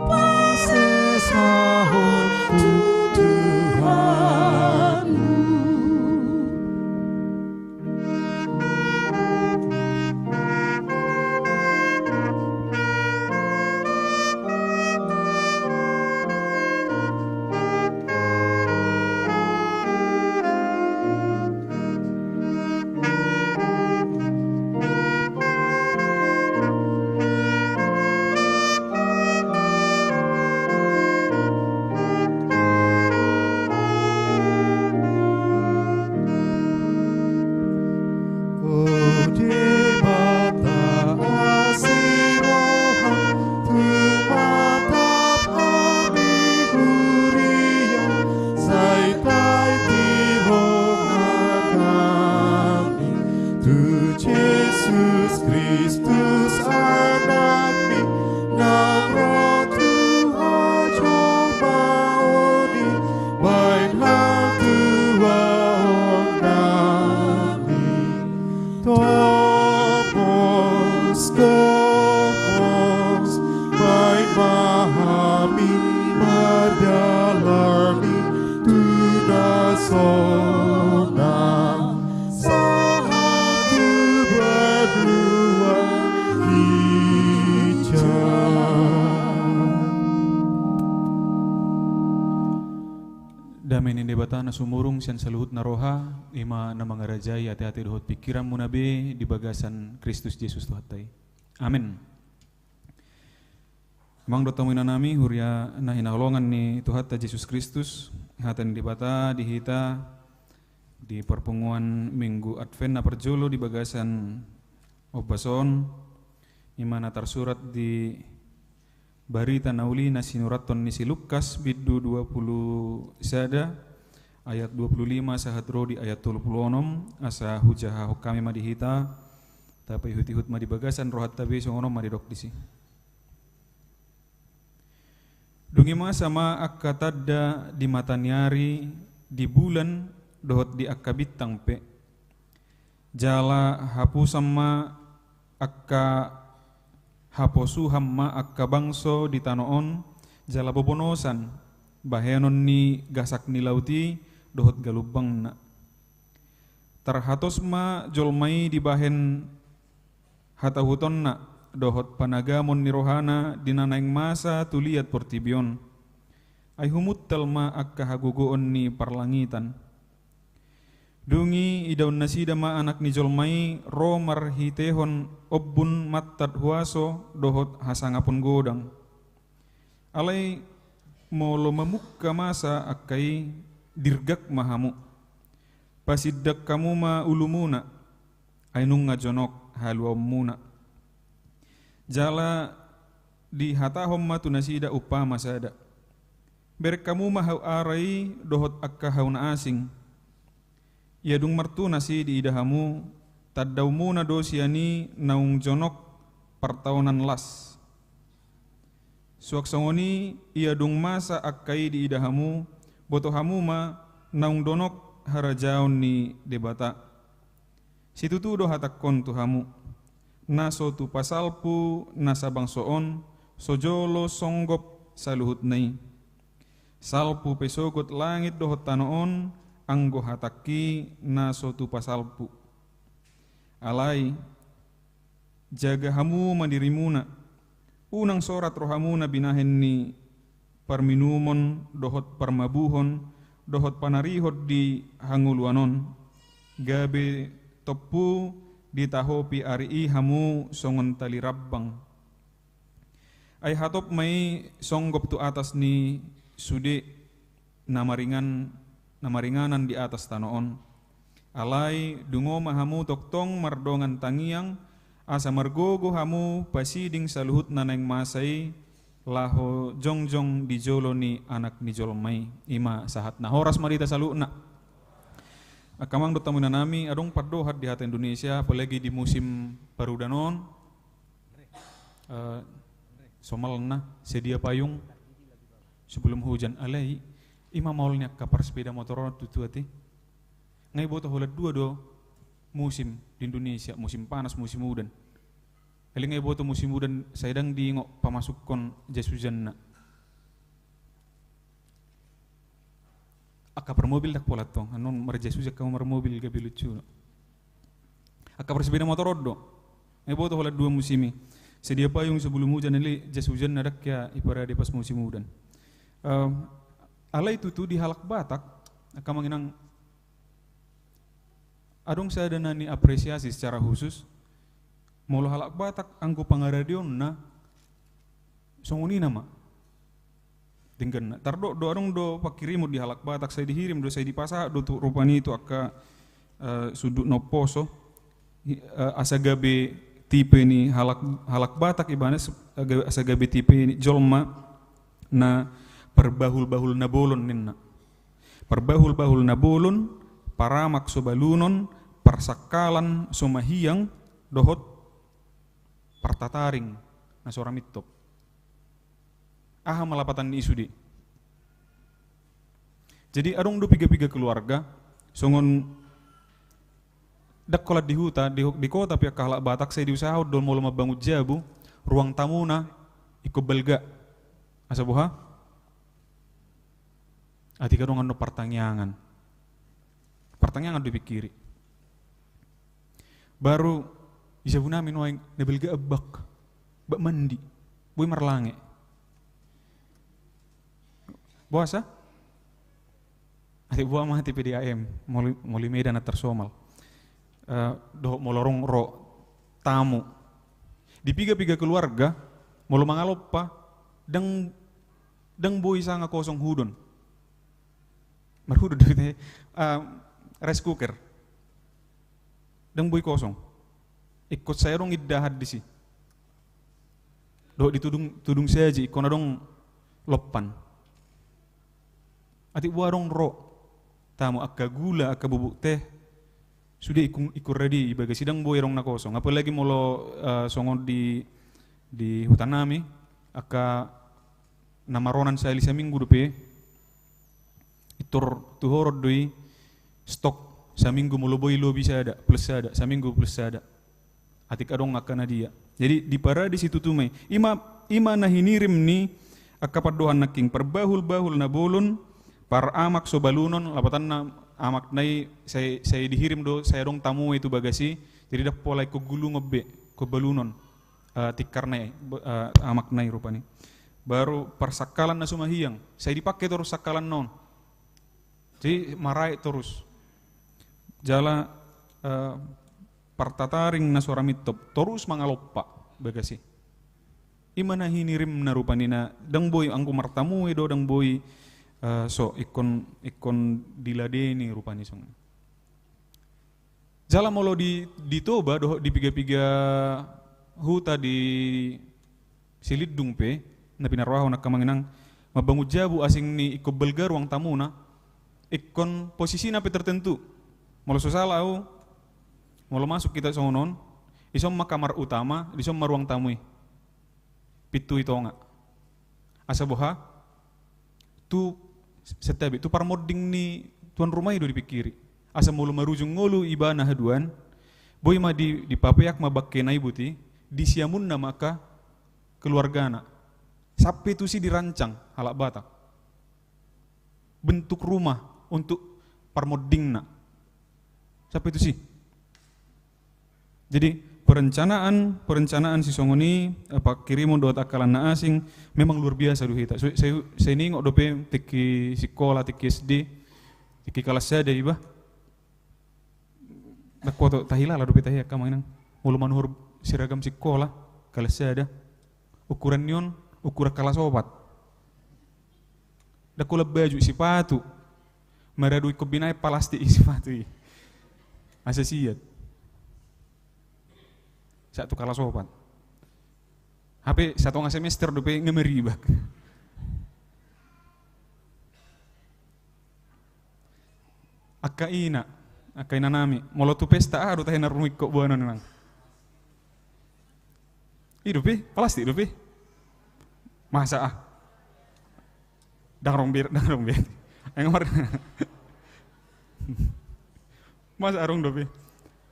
pasesahon tu Tuhan. O Debata asi roham, tumatap hami huria, sai taiti roha nami tu Jesus Kristus Anakmi, naung ro tu hajolmaon i, baen hatuaonnami. Tomos, tomos, baen ma hami mardalani tu na sonang, sahat tu banua ginjang. Dame ni Debata na sumurung sian saluhutna roha, i ma na mangarajai ateate dohot pingkiranmuna be di bagasan Kristus Jesus Tuhanta i. Amen. Amang dohot inanami, huria na hinaholongan ni Tuhanta Jesus Kristus, hata ni Debata di hita di parpunguan Minggu Advent na parjolo di bagasan ombas on, i ma na tarsurat di Barita na Uli na sinurathon ni si Lukas, bindu dua pulu sada, ayat dua pulu lima sahat ro di ayat tolu pulu onom, asa hujahahon hami ma di hita, tapaihutihut ma di bagasan rohanta be, songon on ma didok disi. Dung i masa ma angka tanda di mata ni ari, di bulan, dohot di angka bintang pe. Jala haposan ma angka, haposuhan ma angka bangso di tano on, jala bobonosan bahenon ni gasak ni laut i dohot galumbangna. Tarhatos ma jolma i dibahen hatauhutonna dohot panagamon ni rohana di na naeng masa tu liat portibi on. Ai humuntal ma angka hagogoon ni parlangitan. Dung i idaon nasida ma Anak ni jolma i ro marhitehon ombun mantat huaso dohot hasangapon godang. Alai molo mamungka masa angka i, dirgak ma hamu. Pasindak hamu ma ulumuna, ai nunga jonok haluaonmuna. Jala dihatahon ma tu nasida umpama sada: Bereng hamu ma hau ara i dohot angka hau na asing. Ia dung martunas i diida hamu, Tandaonmuna do sian i naung jonok partaonan las. Suang songon i, ia dung masa angka i diida hamu, boto hamu ma naung donok harajaon ni Debata. Situtu do hatangkon tu hamu, na so tupa salpu na sabangso on, so jolo songgop saluhutna i. Salpu pe sogot langit dohot tano on, anggo hatangki na so tupa salpu. Alai, jaga hamu ma dirimuna, unang sorat rohamuna binahen ni parminumon dohot parmabuhon dohot panarihon di hangoluan on, gabe tompu ditahopi ari i hamu songon tali rambang. Ai hatop ma i songgop tu atas ni sude na maringan, na maringanan di atas tano on. Alai dungo ma hamu tongtong mardongan tangiang, asa margogo hamu pasiding saluhut na naeng masa i, laho jongjong di jolo ni Anak ni Jolma i. I ma sahatna. Horas ma di hita saluhutna. Angka amang dohot hamu inanami, adong pandohan di hata Indonesia, apalagi di musim parudan on. Eh, somalna, sedia payung sebelum hujan. Alai, i ma maol ni angka parsepeda motor on tutu ate. Nga iboto holan dua do musim di Indonesia, musim panas, musim udan. Alai nga iboto musim udan, sai ndang diingot pamasukkon jas hujanna. Angka parmobil ndang pola tong, annon marjas hujan angka marmobil gabe lucu. Angka parsepeda motor on do. Nga iboto holan dua musim i. Sedia payung sebelum hujan, alai jas hujanna ndang hea diparade pas musim udan. Em, alai tutu di halak Batak, angka amang inang, adong sada na niapresiasi secara khusus, molo halak Batak anggo pangaradeonna, songon i nama. Dengganna. Tardok do, adong do pangkirimon di halak Batak, sai dihirim do, sai dipasahat do tu rupani tu angka, eh, sundut na umposo. I, eh, asa gabe tipe ni halak, halak Batak ibana, se-, eh, ga-, asa gabe tipe ni jolma na parbahul-bahul na bolon ninna. Parbahul-bahul na bolon, paramak so balunon, parsangkalan so mahiang, dohot partataring na so ra mintop. Aha ma lapatan ni i sude? Jadi adong do piga-piga keluarga, songon ndang holan di huta, di, di kota pe angka halak Batak sai diusahahon do molo mambangun jabu, ruang tamuna ingkon balga. Asa boha? Atik adong annon partangiangan. Partangiangan do dipingkiri. Baru di jabu nami nuaeng na balga bak, bak mandi, boi marlange. Boasa? Atik boha ma hata P D A M, molo, molo i ma eda na tarsomal. Eh, dohot molo adong ro tamu. Di piga-piga keluarga, molo mangalompa, ndang, ndang boi sanga kosong hudon. Marhudon do hita, eh, rice cooker. Ndang boi kosong. Ingkon sai adong indahan disi. Dohot di tudung, tudung saji, ingkon adong lompan. Atik boha adong ro tamu, angka gula, angka bubuk teh, sude ingkon, ingkon rade i, bagasi ndang boi adong na kosong. Apalagi molo, eh, songon di, di huta nami, angka na maronan sahali saminggu dope, pintor tuhoron do i stok saminggu, molo boi lobi sada, plus sada, saminggu plus sada. Atik adong angka na dia. Jadi diparade situtu ma i. I ma, i ma na hinirim ni angka pandohan nangkin, parbahul-bahul na bolon, paramak so balunon, lapatanna amakna i sai, sai dihirim do, sai adong tamu i tu bagasi, jadi ndang pola ingkon gulungon be, ingkon balunon, eh, tingkarna i, be-, eh, amakna i rupani. Baru parsangkalan na so mahiang, sai dipake torus sangkalanna on. Jadi maraek torus. Jala, eh, partataring na so ra mintop, torus mangalompa bagasi. I ma na hinirimna rupani, na ndang boi anggo martamu i do, ndang boi, eh, so, ingkon, ingkon diladeni rupani songon i. Jala molo di, di Toba dohot di piga-piga huta di Silindung pe, na pinarrohahon angka amang inang, mambangun jabu asing ni ingkon balga ruang tamuna, ingkon posisina pe tertentu. Molo so sala au, Molo masuk hita songon on, dison ma kamar utama, dison ma ruang tamu i. Pintu i tonga. Asa boha, tu santabi, tu parmonding ni tuan rumah i do dipingkiri. Asa molo marujung ngolu ibana haduan, boi ma di, dipapeak ma bangkena i buti, di siamunna ma angka keluargana. Sampe tusi dirancang halak Batak bentuk rumah untuk parmondingna. Sampe tusi. Jadi, perencanaan, perencanaan sisongon i, eh, pangkirimon dohot angka na asing, memang luar biasa do hita. Sai, sai, sai huingot dope tingki sikola, tingki S D, tingki kalas sada iba. Ndang huboto, tahilala dope tahe angka amang inang. Molo manuhor seragam sikola, kalas sada. Ukuran ni on, ukuran kalas opat. Ndang holan baju, sipatu. Maradu ingkon binaen palastik i sipatu i. Asa siat. Sahat tu kalas opat. Hape satonga semester dope nga maribak. Angka ina, angka ina nami, molo tu pesta aha do tahe na rumingkot boanon, inang? I dope, palastik dope. Masa ah. Ndang adong be, ndang adong be. Ayo ngamar. Masa adong dope.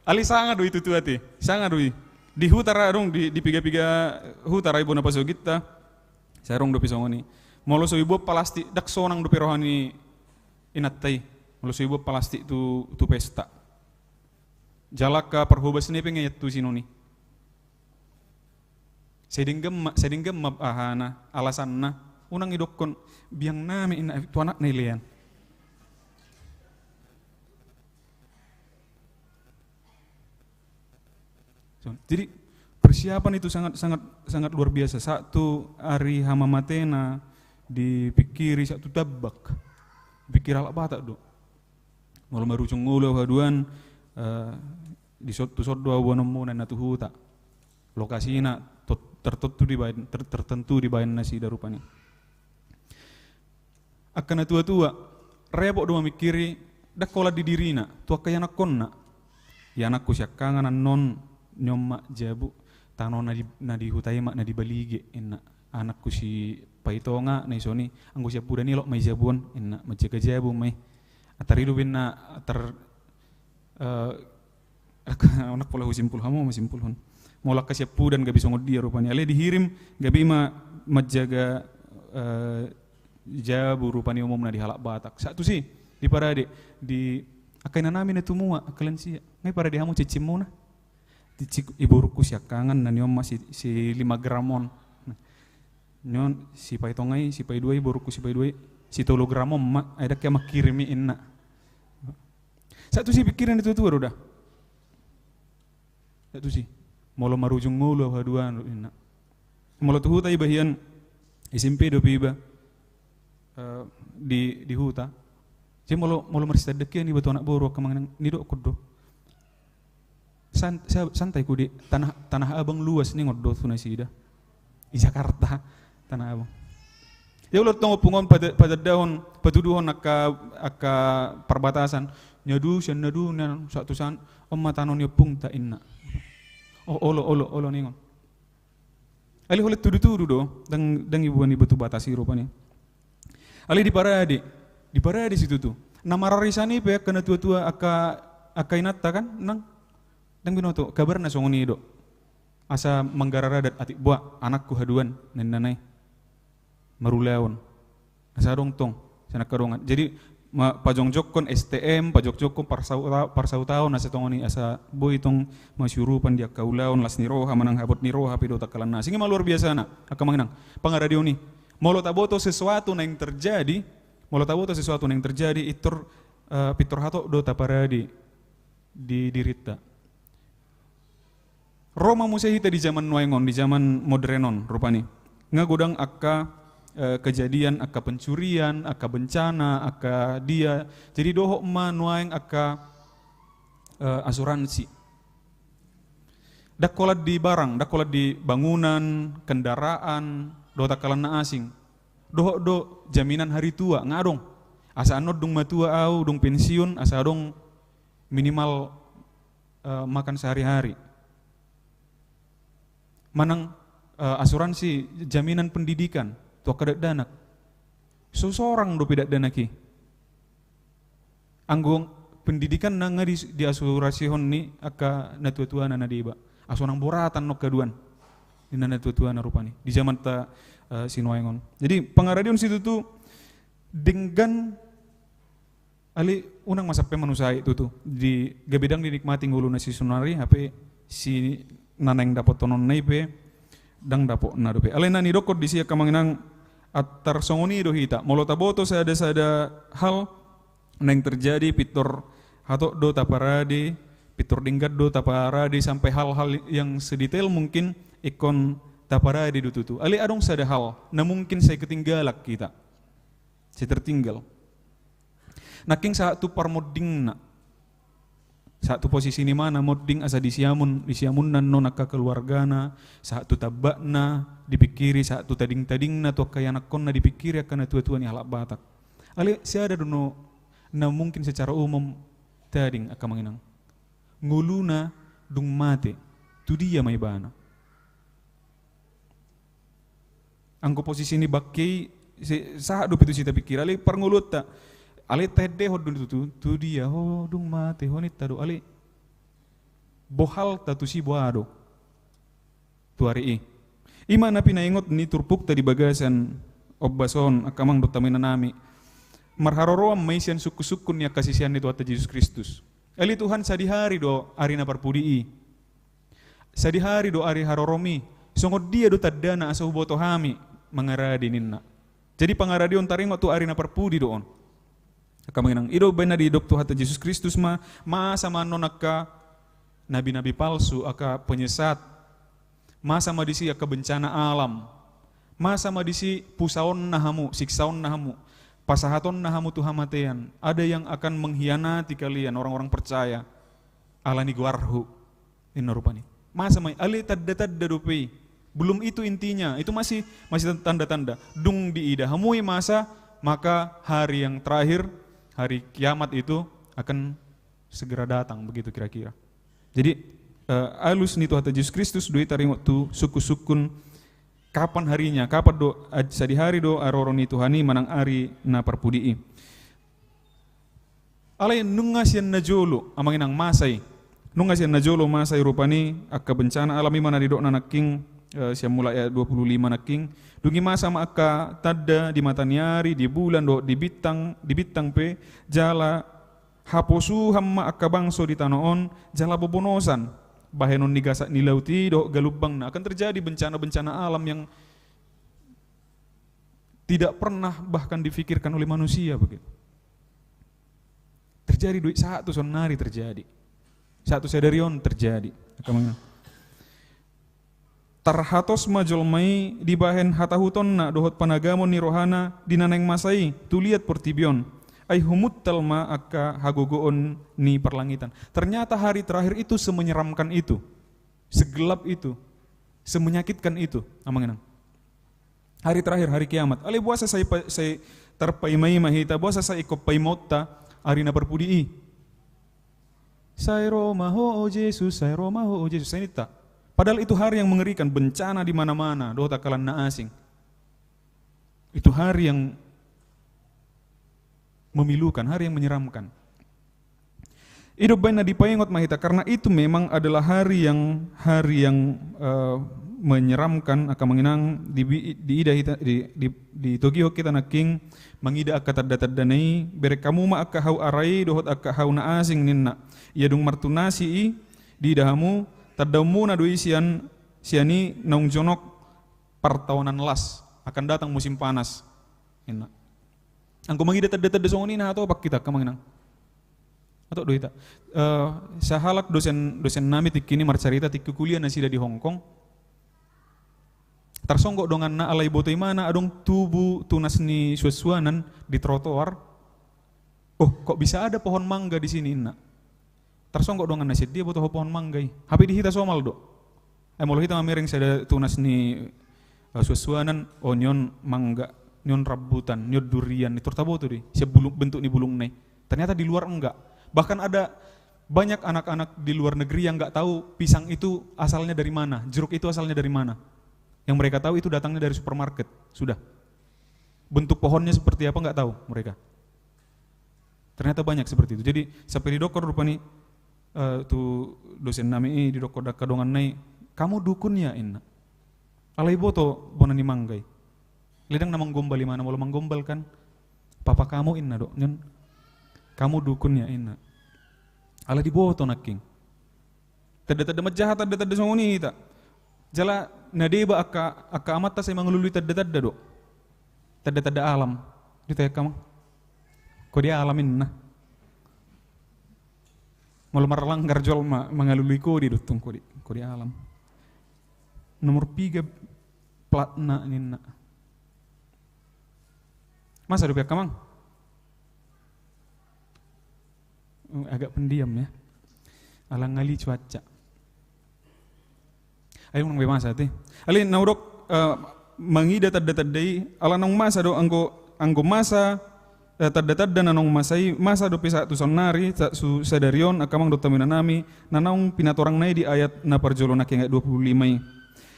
Alai sanga do i tutu ate. Sanga do i. Di huta ra adong, di, di piga-piga huta ra i bona pasogitta. Sai adong dope songon i. Molo so iboan palastik, ndang sonang dope roha ni inanta i. Molo so iboan palastik tu, tu pesta. Jala angka parhobasna i pe nga iantusi non i. Sai denggan ma, sai denggan ma ahana, alasanna. Unang idokkon, biang nami inna, tu anakna ilean. So, jadi persiapan itu sangat, sangat, sangat luar biasa. Sahat tu ari hamamatena dipingkiri, sahat tu tambak. Dipingkiri halak Batak do. Molo marujung ngolu au haduan, eh, di son, tu son do au boanonmuna inna tu huta. Lokasina tot, tertentu dibaen, ter, tertentu dibaen nasida rupani. Angka na tua-tua, repot do mamingkiri, ndang holan di dirina, tu angka ianakkonna. Ianakku siangkangan annon, ni on ma jabu, tano na di, na di huta i ma na di Balige, inna. Anakku si Paitonga, na i son i, anggo siampudan i lot ma i jabu on, inna, manjaga jabu ma i. Atar i do be inna, atar, eh, Angka, ndang pola husimpul hamu, masimpulhon. Molo angka siampudan gabe songon dia rupani. Alai dihirim gabe ma manjaga, eh, jabu rupani umumna di halak Batak. Sahat tusi, diparade, di angka ina nami na tumua, angka lansia. Nga iparade hamu cicingmuna. Cicing i borungku siangkangan, na ni on ma si, si lima gram on. Ni on si Paitonga i, si Paidua i, borungku si Paidua i, si tolu gram on ma, ai ndang hea mangkirim i inna. Sahat tusi pingkiran ni tua-tua do da. Sahat tusi. Molo marujung ngolu au haduan, inna. Molo tu huta iba hian, S M P dope iba, eh, di, di huta. Jadi molo, molo marsitandakian iba tu anak boru angka amang inang, nidokkon do. San-, sa-, santai kude, Tanah, Tanah Abang luas ningon do tu nasida. Di Jakarta, Tanah Abang. Ia olo tong ompung on pada-, patandahon, patuduhon angka, angka parbatasan. Nia do, sian na do, nian, sahat tu san, on ma tano ni ompungta inna. Oh, olo, olo, olo ningon. Alai holan tudu-tudu do, ndang, ndang iboan iba tu batas i rupani. Alai diparade, diparade situtu. Na mararisan i pe angka na tua-tua, angka, angka inanta kan, nang, ndang binoto, kabarna songon i do. Asa manggarar adat, atik boha, anakku haduan, ninna i. Marulaon. Asa adong tong, sian angka dongan. Jadi, ma-, pajongjongkon S T M, pajongjongkon parsauta-, parsautaon, asa tong ni, asa boi tong masiurupan di angka ulaon, las ni roha, manang habot ni roha, pe dohot angka na asing. I ma luar biasana, angka amang inang. Pangaradeon i. Molo taboto sesuatu naeng terjadi, molo taboto sesuatu naeng terjadi, pintor, eh, pintor hatop do taparade di dirinta. Ro ma muse hita di zaman nuaeng on, di zaman modern on, rupani. Nga godang angka, eh, kejadian, angka pencurian, angka bencana, angka dia. Jadi dohot ma nuaeng angka, eh, asuransi. Ndang holan di barang, ndang holan di bangunan, kendaraan, dohot angka na asing. Dohot do jaminan hari tua, nga adong. Asa annon dung matua au, dung pensiun, asa adong minimal eh, makan sehari-hari. Manang, eh, asuransi jaminan pendidikan tu angka dakdanak. So sorang dope dakdanak i. Anggo pendidikanna nga di, diasuransihon ni angka natuatuana na deba. Asa unang boratan nangkaduan. Ninna natuatuana rupani. Di jamanta, eh, sinuaeng on. Jadi, pangaradion situtu denggan, ale unang ma sampe manusai tutu. Di gabe ndang dinikmati ngoluna si saonari, hape si na naeng dapothononna i pe, ndang dapotna dope. Alai na nidokkon disi angka amang inang, antar songon i do hita. Molo taboto sada-sada hal naeng terjadi, pintor hatop do taparade, pintor denggan do taparade sampai hal-hal yang sedetail mungkin ingkon taparade do tutu. Alai adong sada hal, na mungkin sai ketinggalan hita. Sai tertinggal. Nangkin sahat tu parmondingna. Sahat tu posisi ni imana monding asa disiamun, disiamunna annon angka keluargana, sahat tu tambakna dipingkiri, sahat tu tading-tadingna, tu angka ianakhonna dipingkiri angka natuatua ni halak Batak. Alai sada do na mungkin secara umum tading angka amang inang. Ngoluna dung mate, tu dia ma ibana. Anggo posisi ni bangke i, se-, sahat dope tusi tapingkiri, alai parngoluonta. Alai taendehon do tutu, tu dia ho dung mate, ho ninta do, alai bohalta tusi boha do. Tu ari i. I ma na pinaingot ni turpukta di bagasan ombas on, angka amang dohot inanami. Marharoroan ma i sian sungkun-sungkun ni angka sisean ni Tuhanta Jesus Kristus. Alai Tuhan, sadihari do ari na parpudi i. Sadihari do ari harorom i, songon dia do tandana asa huboto hami mangarade ninna. Jadi pangarade on taringot tu ari na parpudi do on. Angka amang inang, i do umbahen na didok Tuhanta Jesus Kristus ma, masa ma annon angka nabi-nabi palsu, angka penyesat, masa ma disi angka bencana alam, masa ma disi pusaonna hamu, siksaonna hamu, pasahatonna hamu tu hamatean, ada yang akan mengkhianati kalian, orang-orang percaya, alani goarhu. Ninna rupani. Masa ma i, alai tanda-tanda dope i. Belum itu intinya, itu masih, masih tanda-tanda. Dung diida hamu i masa, maka hari yang terakhir, hari kiamat itu akan segera datang, begitu kira-kira. Jadi, eh, alus ni Tuhanta Jesus Kristus do i taringot tu sungkun-sungkun kapan harinya, kapan do, ad-, sadihari do haroro ni Tuhan i manang ari na parpudi i. Alai nunga sian na jolo, amang inang, masa i. Nunga sian na jolo masa i rupani, angka bencana alam i ma na didokna nangkin, eh, sian mulai ayat dua puluh lima nangkin. Dung i masa ma angka tanda di mata ni ari, di bulan, dohot di bintang, di bintang pe, jala haposuhon ma angka bangso di tano on, jala bobonosan, bahenon ni gasak ni laut i, dohot galumbangna. Akan terjadi bencana-bencana alam yang tidak pernah bahkan dipikirkan oleh manusia, begitu. Terjadi do i, sahat tu saonnari terjadi. Sahat tu sadari on terjadi. Angka amang inang. Tarhatos ma jolma i dibahen hatahutonna dohot panagamon ni rohana di na naeng masa i, tu liat portibi on. Ai humuntal ma angka hagogoon ni parlangitan. Ternyata hari terakhir itu semenyeramkan itu. Segelap itu. Semenyakitkan itu, amang inang. Hari terakhir, hari kiamat. Alai boasa sai pa-, sai tarpaimaima hita, boasa sai ingkon paimaonta ari na parpudi i. Sai ro ma Ho, o Jesus, sai ro ma Ho, o Jesus, sai ninta. Padahal itu hari yang mengerikan, bencana di mana-mana, dohot angka na asing. Itu hari yang memilukan, hari yang menyeramkan. I do umbahen na dipaingot ma hita, karena itu memang adalah hari yang, hari yang, eh, menyeramkan, angka amang inang, di, diida hita, di, di, ditogihon hita nangkin mangida angka tanda-tandana i, bereng hamu ma angka hau ara i, dohot angka hau na asing ninna. Ia dung martunasi i, diida hamu, tandaonmuna do i sian, sian i naung jonok partaonan las, akan datang musim panas. Ninna. Anggo mangida tanda-tanda songon i na hatop hita, angka amang inang. Hatop do hita. Eh, sahalak dosen, dosen nami tingki i marcarita tingki kuliah nasida di Hongkong. Tarsonggot donganna alai boto imana adong tubu tunas ni suan-suanan di trotoar. Oh, kok bisa ada pohon mangga di sini, ninna. Tarsonggot donganna, sian dia boto ho pohon mangga i. Hape di hita somal do. Ai molo hita mamereng sada tunas ni, eh, suan-suanan, oh, nion mangga, nion rambutan, nion durian, nintor taboto do i. Sian bulung, bentuk ni bulungna i. Ternyata di luar enggak. Bahkan ada Banyak anak-anak di luar negeri yang nggak tahu pisang itu asalnya dari mana, jeruk itu asalnya dari mana. Yang mereka tahu itu datangnya dari supermarket. Sudah. Bentuk pohonnya seperti apa nggak tahu mereka. Ternyata banyak seperti itu. Jadi sampai didok rupani, eh, tu dosen nami i, didok angka donganna i, "Kamu dukun ya?" inna. Alai boto bona ni mangga i. Alai ndang na manggombal imana, molo manggombal kan, "Papa kamu," inna do, "nyon, kamu dukun ya?" inna. Alai diboto nangkin. Tanda-tanda manjaha, tanda-tanda songon i hita. Jala na deba angka, angka amanta sai mangalului tanda-tanda do. Tanda-tanda alam. Di teka mang. Kode alam inna. Molo marlanggar jolma mangalului kode do tong, kode, kode alam. Nomor piga platna ninna. Masa dope angka mang? Oh, agak pendiam ya. Ala ngali cuaca. Ai unang be masa te. Alai na hudok, eh, mangida tanda-tanda i, ala naung masa do anggo, anggo masa, eh, tanda-tanda na naung masa i, masa dope sahat tu saonnari, sa-, su-, sadari on, angka amang dohot hamu inanami, na naung pinatorangna i di ayat na parjolo nangkin, ayat dua puluh lima i.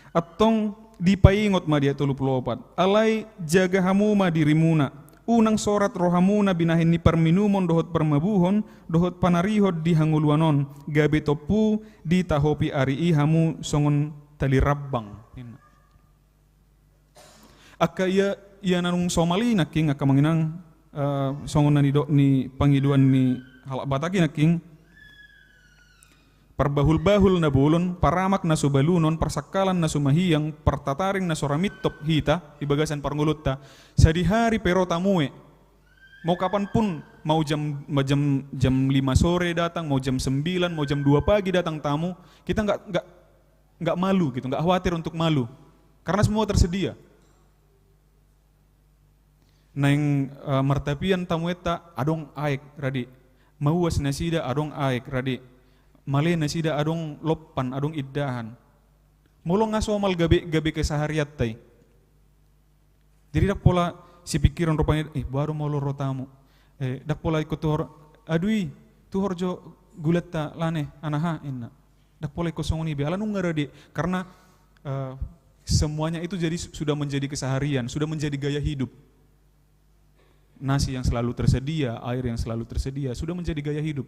Antong dipaingot ma di ayat tolu puluh opat. Alai jaga hamu ma dirimuna. Unang sorat rohamuna binahen ni parminumon dohot parmabuhon, dohot panarihon di hangoluan on, gabe tompu ditahopi ari i hamu songon tali rambang. Ninna. Angka ia, ia na naung somal i nangkin, angka amang inang, eh, songon na nidok ni pangidoan ni halak Batak i nangkin, parbahul-bahul na bolon, paramak na so balunon, parsangkalan na so mahiang, partataring na so ra mintop hita di bagasan parngoluonta, sadihari pe ro tamue. Mau kapan pun, mau jam, mau jam, jam lima sore datang, mau jam sembilan, mau jam dua pagi datang tamu, kita nggak, nggak, nggak malu gitu, nggak khawatir untuk malu. Karena semua tersedia. Naeng, eh, martapian tamuenta, adong aek rade. Mauas nasida, adong aek rade. Male nasida, adong lompan, adong indahan. Molo nga somal gabe, gabe keseharianta i. Jadi ndang pola sipingkiron rupani, "Eh, boha do molo ro tamu?" Eh, ndang pola ingkon tuhor, "Adui, tuhor jo gulanta lane, anaha," inna. Ndang pola ingkon songon i be. Ala nunga rade. Karena, eh, semuanya itu jadi su-, sudah menjadi keseharian, sudah menjadi gaya hidup. Nasi yang selalu tersedia, air yang selalu tersedia, sudah menjadi gaya hidup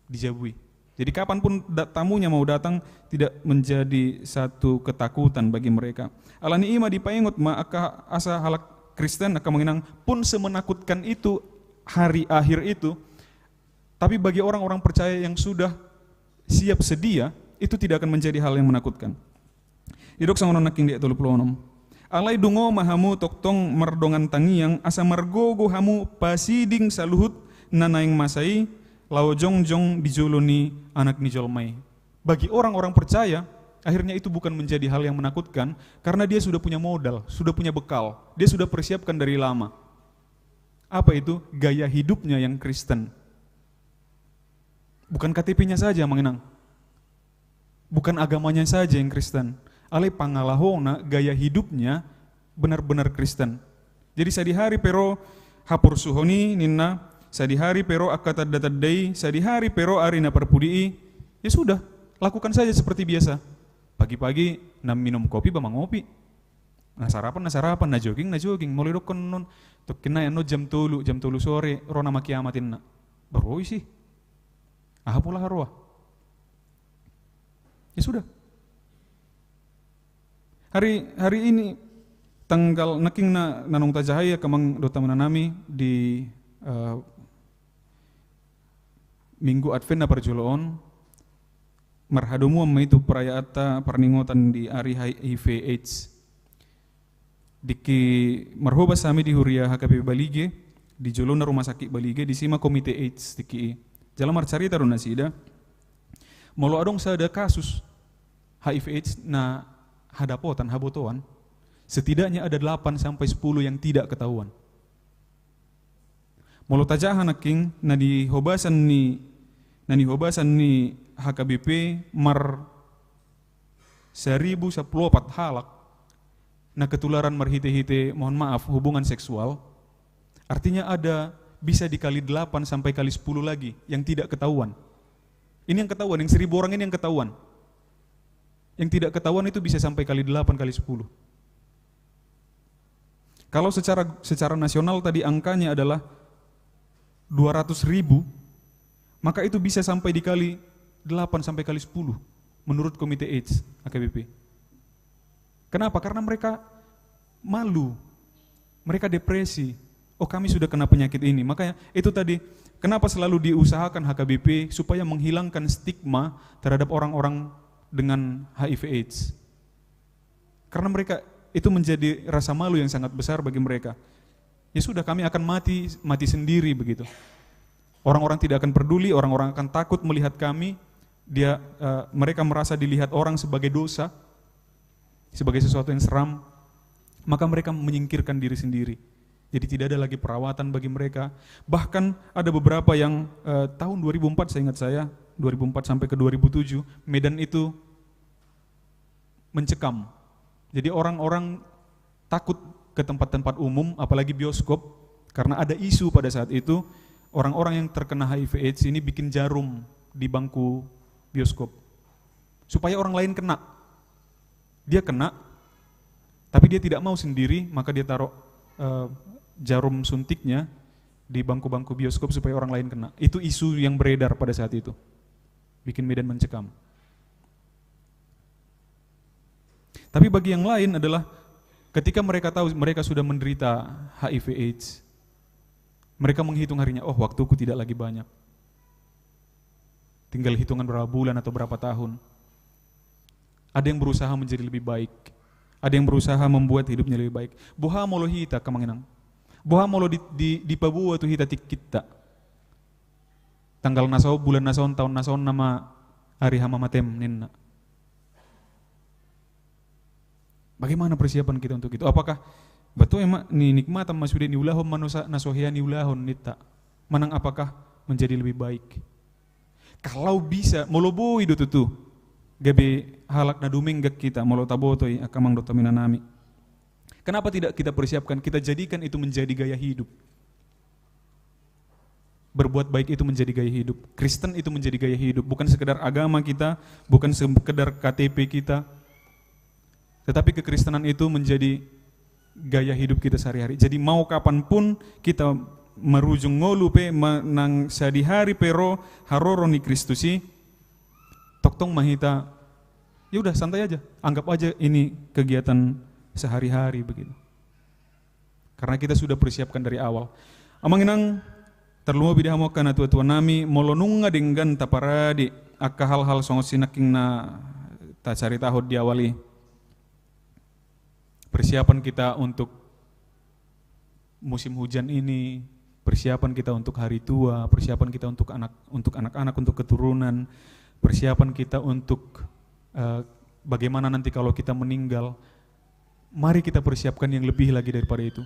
di jabu i. Jadi kapan pun da-, tamunya mau datang, tidak menjadi satu ketakutan bagi mereka. Alani i ma dipaingot ma angka asa halak Kristen, angka amang inang, pun semenakutkan itu hari akhir itu, tapi bagi orang-orang percaya yang sudah siap sedia, itu tidak akan menjadi hal yang menakutkan. Didok songon on nangkin di ayat tolu puluh onom. Alai dungo ma hamu tongtong mardongan tangiang, asa margogo hamu pasiding saluhut na naeng masa i, laho jongjong di jolo ni Anak ni jolma i. Bagi orang-orang percaya, akhirnya itu bukan menjadi hal yang menakutkan, karena dia sudah punya modal, sudah punya bekal, dia sudah persiapkan dari lama. Apa itu? Gaya hidupnya yang Kristen. Bukan K T P-nya saja, amang inang. Bukan agamanya saja yang Kristen. Alai pangalahona, gaya hidupnya benar-benar Kristen. Jadi sadihari pe ro haporsuhon i ninna, sadihari pe ro angka tanda-tanda i, sadihari pe ro ari na parpudi i, ya sudah, lakukan saja seperti biasa. Pagi-pagi na minum kopi ba mangopi. Na sarapan, na sarapan, na jogging, na jogging. Molo idokkon annon, tokkinnai annon jam tolu, jam tolu sore, ro nama kiamat inna. Baru isi. Aha pola haroa? Ya sudah. Hari, hari ini tanggal, nangkin na, na naung tajaha i angka amang dohot hamu inanami di, eh, Minggu Advent na parjolo on, marhadomuan ma i tu perayaanta parningotan di ari H I V AIDS. Diki marhobas hami di huria H K B P Balige, di jolona rumah sakit Balige, disi ma komite AIDS diki i. Jala marcarita do nasida, molo adong sada kasus H I V AIDS na hadapotan, habotoan, setidaknya ada delapan sampai sepuluh yang tidak ketahuan. Molo tajaha nangkin, na nihobasan ni, na nihobasan ni H K B P mar saribu sampulu opat halak na ketularan marhite-hite, mohon maaf, hubungan seksual. Artinya ada bisa dikali delapan sampai kali sepuluh lagi yang tidak ketahuan. Ini yang ketahuan, yang seribu orang ini yang ketahuan. Yang tidak ketahuan itu bisa sampai kali delapan, kali sepuluh. Kalau secara secara nasional tadi angkanya adalah dua ratus ribu, maka itu bisa sampai dikali delapan sampai kali sepuluh menurut Komite AIDS H K B P. Kenapa? Karena mereka malu, mereka depresi. Oh, kami sudah kena penyakit ini. Makanya itu tadi, kenapa selalu diusahakan H K B P supaya menghilangkan stigma terhadap orang-orang dengan H I V AIDS. Karena mereka itu menjadi rasa malu yang sangat besar bagi mereka. Ya sudah, kami akan mati, mati sendiri begitu. Orang-orang tidak akan peduli, orang-orang akan takut melihat kami. Dia, eh, mereka merasa dilihat orang sebagai dosa, sebagai sesuatu yang seram, maka mereka menyingkirkan diri sendiri. Jadi tidak ada lagi perawatan bagi mereka. Bahkan ada beberapa yang, eh, tahun dua ribu empat, saya ingat saya, dua ribu empat sampai ke dua ribu tujuh, Medan itu mencekam. Jadi orang-orang takut ke tempat-tempat umum, apalagi bioskop, karena ada isu pada saat itu, orang-orang yang terkena H I V AIDS ini bikin jarum di bangku bioskop. Supaya orang lain kena. Dia kena, tapi dia tidak mau sendiri, maka dia taruh, eh, jarum suntiknya di bangku-bangku bioskop supaya orang lain kena. Itu isu yang beredar pada saat itu. Bikin Medan mencekam. Tapi bagi yang lain adalah ketika mereka tahu mereka sudah menderita H I V AIDS, mereka menghitung harinya, "Oh, waktuku tidak lagi banyak. Tinggal hitungan berapa bulan atau berapa tahun." Ada yang berusaha menjadi lebih baik. Ada yang berusaha membuat hidupnya lebih baik. Boha molo hita, angka amang inang? Boha molo di, di, dipaboa tu hita tingkinta? Tanggal na so on, bulan na so on, taon na so on nama ari hamamatem ninna. Bagaimana persiapan kita untuk itu? Apakah betul emang ni nikmatan ma sude, niulahon ma na so hea niulahon ninta? Manang apakah menjadi lebih baik? Kalau bisa, molo boi do tutu gabe halak na dumenggan hita, molo taboto i, angka amang dohot inanami. Kenapa tidak kita persiapkan, kita jadikan itu menjadi gaya hidup? Berbuat baik itu menjadi gaya hidup. Kristen itu menjadi gaya hidup. Bukan sekedar agama kita, bukan sekedar K T P kita, tetapi kekristenan itu menjadi gaya hidup kita sehari-hari. Jadi mau kapanpun kita marujung ngolu pe, ma-, nang sadihari pe ro haroro ni Kristus i, tongtong ma hita, ya udah, santai aja, anggap aja ini kegiatan sehari-hari begitu. Karena kita sudah persiapkan dari awal. Amang inang, tarlumobi di hamu angka natua-tua nami, molo nunga denggan taparade angka hal-hal songon sinangkin na tacaritahon di awal i. Persiapan kita untuk musim hujan ini, persiapan kita untuk hari tua, persiapan kita untuk anak, untuk anak-anak, untuk keturunan, persiapan kita untuk, eh, bagaimana nanti kalau kita meninggal. Mari kita persiapkan yang lebih lagi daripada itu.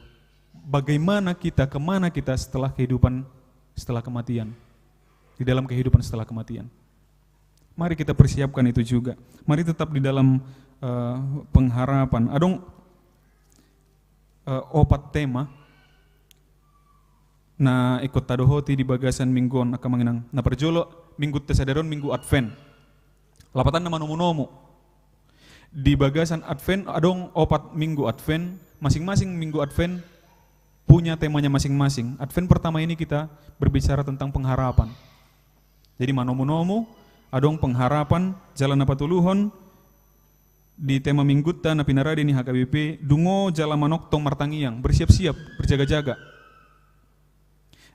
Bagaimana kita, kemana kita setelah kehidupan, setelah kematian? Di dalam kehidupan setelah kematian. Mari kita persiapkan itu juga. Mari tetap di dalam, eh, pengharapan. Adong, eh, opat tema na ingkon tadohoti di bagasan minggu on, angka amang inang. Na parjolo, mingguta sadari on minggu Advent. Lapatanna manomu-nomu. Di bagasan Advent, adong opat minggu Advent, masing-masing minggu Advent punya temanya masing-masing. Advent pertama ini kita berbicara tentang pengharapan. Jadi manomu-nomu, adong pengharapan, jala na patoluhon, di tema mingguta na pinarade ni H K B P, dungo jala manongtong martangiang, bersiap-siap, berjaga-jaga.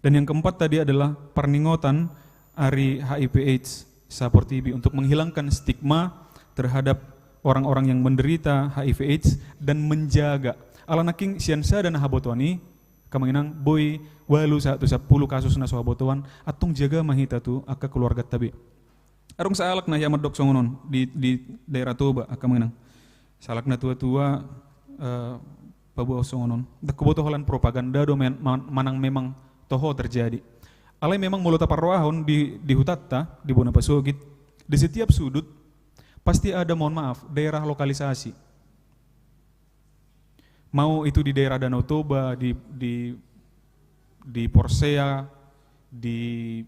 Dan yang keempat tadi adalah parningotan ari H I V AIDS saportibi untuk menghilangkan stigma terhadap orang-orang yang menderita H I V AIDS dan menjaga. Ala nangkin sian sada na habotoan i, angka amang inang, boi ualu sahat tu sampulu kasus na so habotoan, antong jaga ma hita tu angka keluarganta be. Adong sahalak na hea mandok songon on di, di daerah Toba, angka amang inang. Sahalak na tua-tua, eh, paboa songon on. Ndang huboto holan propaganda do men-, man-, manang memang toho terjadi. Alai memang molo taparrohahon di, di hutanta, di bona pasogit, di setiap sudut pasti ada, mohon maaf, daerah lokalisasi. Mau itu di daerah Danau Toba, di, di, di Porsea, di,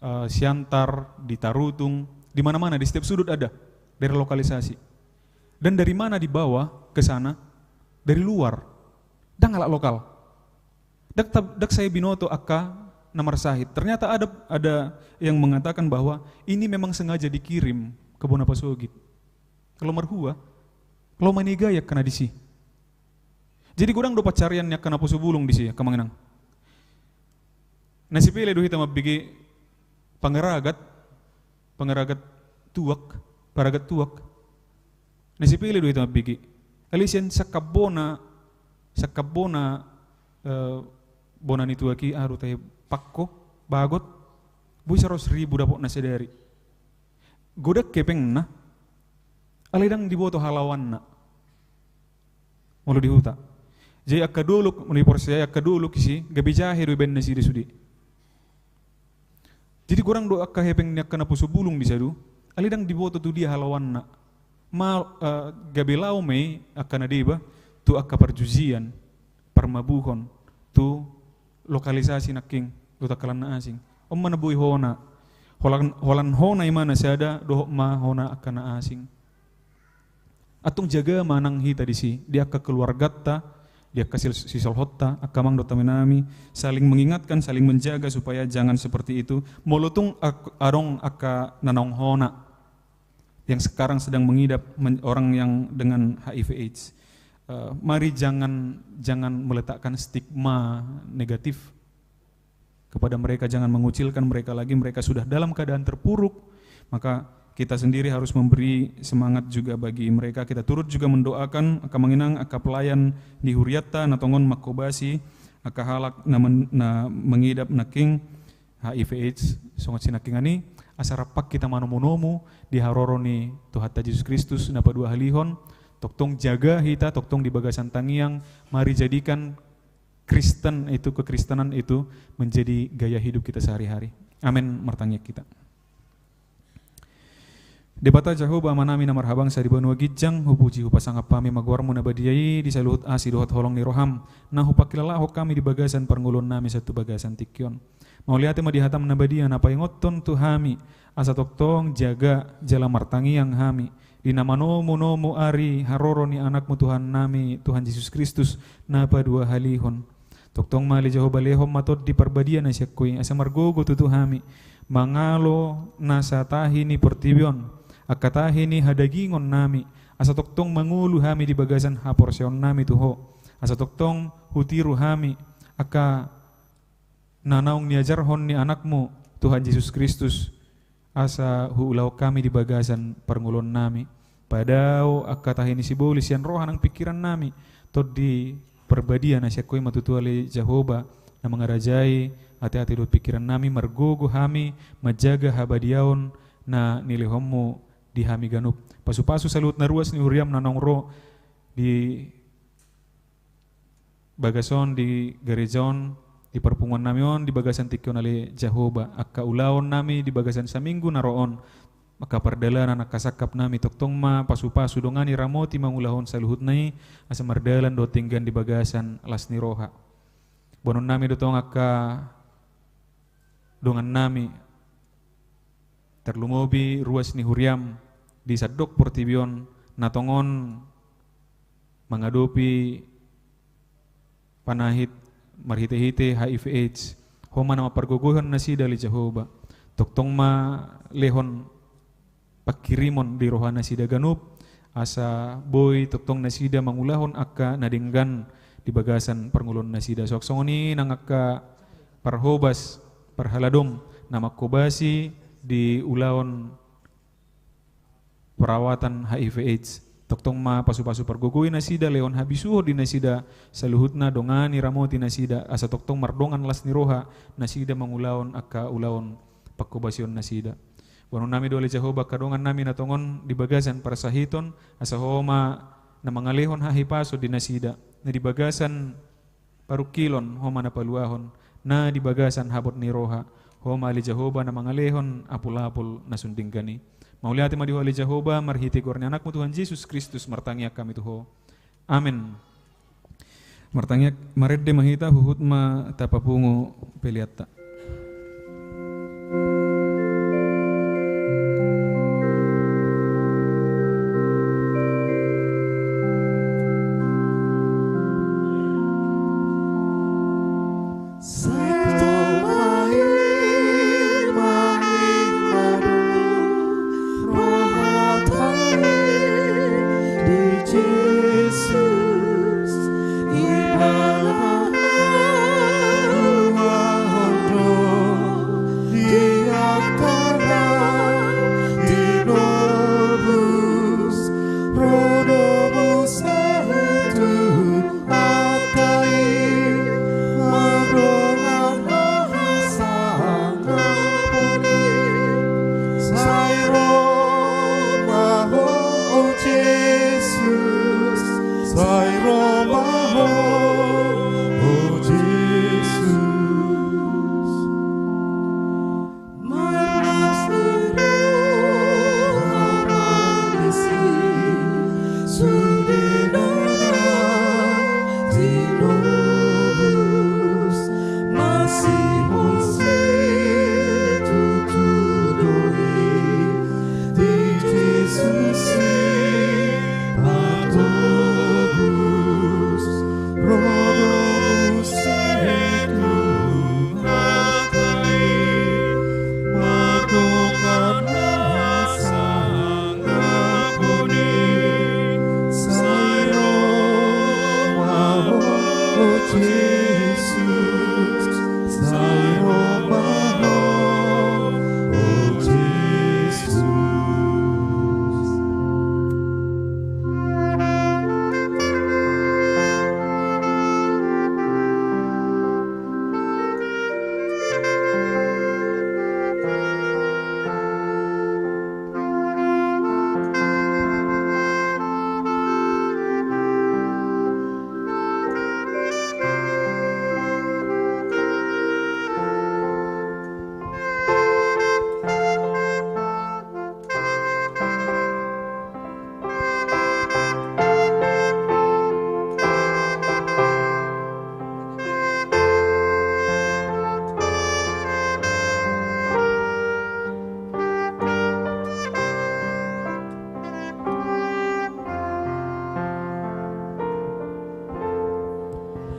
eh, Siantar, di Tarutung, di mana-mana, di setiap sudut ada daerah lokalisasi. Dan dari mana dibawa ke sana? Dari luar. Ndang halak lokal. Ndang ta-, ndang sai binoto angka na marsahit. Ternyata ada, ada yang mengatakan bahwa ini memang sengaja dikirim ke Bona Pasogit. Laho marhua, laho manegai angka na disi. Jadi godang do pansarian ni angka naposo bulung disi, angka amang inang. Na sipele do hita mambege pangaragat, pangaragat tuak, paragat tuak. Na sipele do hita mambege. Alai sian sangkap bona, sangkap bona, eh, bona ni tuak i, aha do tahe, pangko, bagot, boi saratus ribu dapotna sadari. Godang hepengna, alai ndang diboto halaoanna. Molo di huta. Jadi angka dolok, molo diporseai angka dolok isi, gabe jahe do ibaen nasida sude. Jadi godang do angka hepeng ni angka naposo bulung di sadun, alai ndang diboto tu dia halaoanna. Ma, eh, gabe laho ma i angka na deba tu angka parjujian, parmabuhon, tu lokalisasi nangkin, dohot angka na asing. On ma na boi hona. Holan, holan hona i ma na sada, dohot ma hona angka na asing. Antong jaga ma nang hita disi, di angka keluarganta, di angka sil-, sisolhotta, angka amang dohot inanami, saling mengingatkan, saling menjaga supaya jangan seperti itu. Molo tung ak-, adong angka na naung hona yang sekarang sedang mengidap men-, orang yang dengan H I V AIDS. Eh, mari jangan, jangan meletakkan stigma negatif kepada mereka, jangan mengucilkan mereka lagi, mereka sudah dalam keadaan terpuruk, maka kita sendiri harus memberi semangat juga bagi mereka. Kita turut juga mendoakan angka amang inang, angka pelayan di hurianta, na tongon mangkobasi angka halak na men-, na mengidap nangkin H I V AIDS, songon sinangkingan i, asa rap hita manomu-nomu di haroro ni Tuhanta Jesus Kristus na paduahalihon, tongtong jaga hita, tongtong di bagasan tangiang, mari jadikan Kristen itu, kekristenan itu menjadi gaya hidup kita sehari-hari. Amin. Martangiang hita. Debata Jahowa, Amanami na marhabangsa di banua ginjang, hupuji hupasangap hami ma goarmu na badia i di saluhut asi dohot holong ni roham, na hupangkilalahon hami di bagasan parngoluonnami sahat tu bagasan tingki on. Mauliate ma di hatam na badia na paingothon tu hami, asa tongtong jaga jala martangiang hami di na manomu-nomu ari haroro ni Anakmu Tuhannami, Tuhan Jesus Kristus, na paduahalihon. Tongtong ma ale Jahowa, lehon ma Tondi Parbadia na sian Ho i, asa margogo tutu hami mangalo nasa tahi ni portibi on, angka tahi ni hadagingon nami, asa tongtong mangolu hami di bagasan haporseaon nami tu Ho, asa tongtong hutiru hami angka na naung niajarhon ni Anakmu, Tuhan Jesus Kristus, asa huulahon hami di bagasan parngoluon nami. Padao angka tahi ni sibolis sian roha nang pingkiran nami, Tondi Parbadia na sian Ho i ma tutu ale Jahowa, na mangarajai ateate dohot pingkiran nami, margogo hami manjaga habadiaon na nilehonmu di hami ganup. Pasupasu saluhut na ruas ni huriam na naung ro di bagas on, di gareja on, di parpunguan nami on, di bagasan tingki on ale Jahowa, angka ulaon nami di bagasan saminggu na ro on, angka pardalanan, angka sangkap nami, tongtong ma pasupasu, dongani, ramoti mangulahon saluhutna i, asa mardalan dohot denggan di bagasan las ni roha. Boanon nami do tong angka dongan nami, tarlumobi ruas ni huriam di sandok portibi on, na tongon mangadopi panahit marhite-hite H I V AIDS. Ho ma na mampargogoihon nasida ale Jahowa. Tongtong ma lehon pangkirimon di roha nasida ganup, asa boi tongtong nasida mangulahon angka na denggan di bagasan parngoluon nasida. Suang songon i nang angka parhobas, parhaladom na mangkobasi di ulaon perawatan H I V AIDS. Tongtong ma pasupasu, pargogoi nasida, lehon habisuhon di nasida saluhutna, dongani, ramoti nasida, asa tongtong mardongan las ni roha nasida mangulahon angka ulaon pangkobasion nasida. Boanon nami do ale Jahowa angka dongan nami na tongon di bagasan parsahiton, asa Ho ma na mangalehon hahipason di nasida, na di bagasan parungkilon Ho ma na paluahon, na di bagasan habot ni roha Ho ma ale Jahowa na mangalehon apul-apul na sun denggan i. Mauliate ma di Ho ale Jahowa, marhite goar ni Anakmu Tuhan Jesus Kristus martangiang hami tu Ho. Amen. Martangiang, marende ma hita, huhut ma tapapungu peleanta.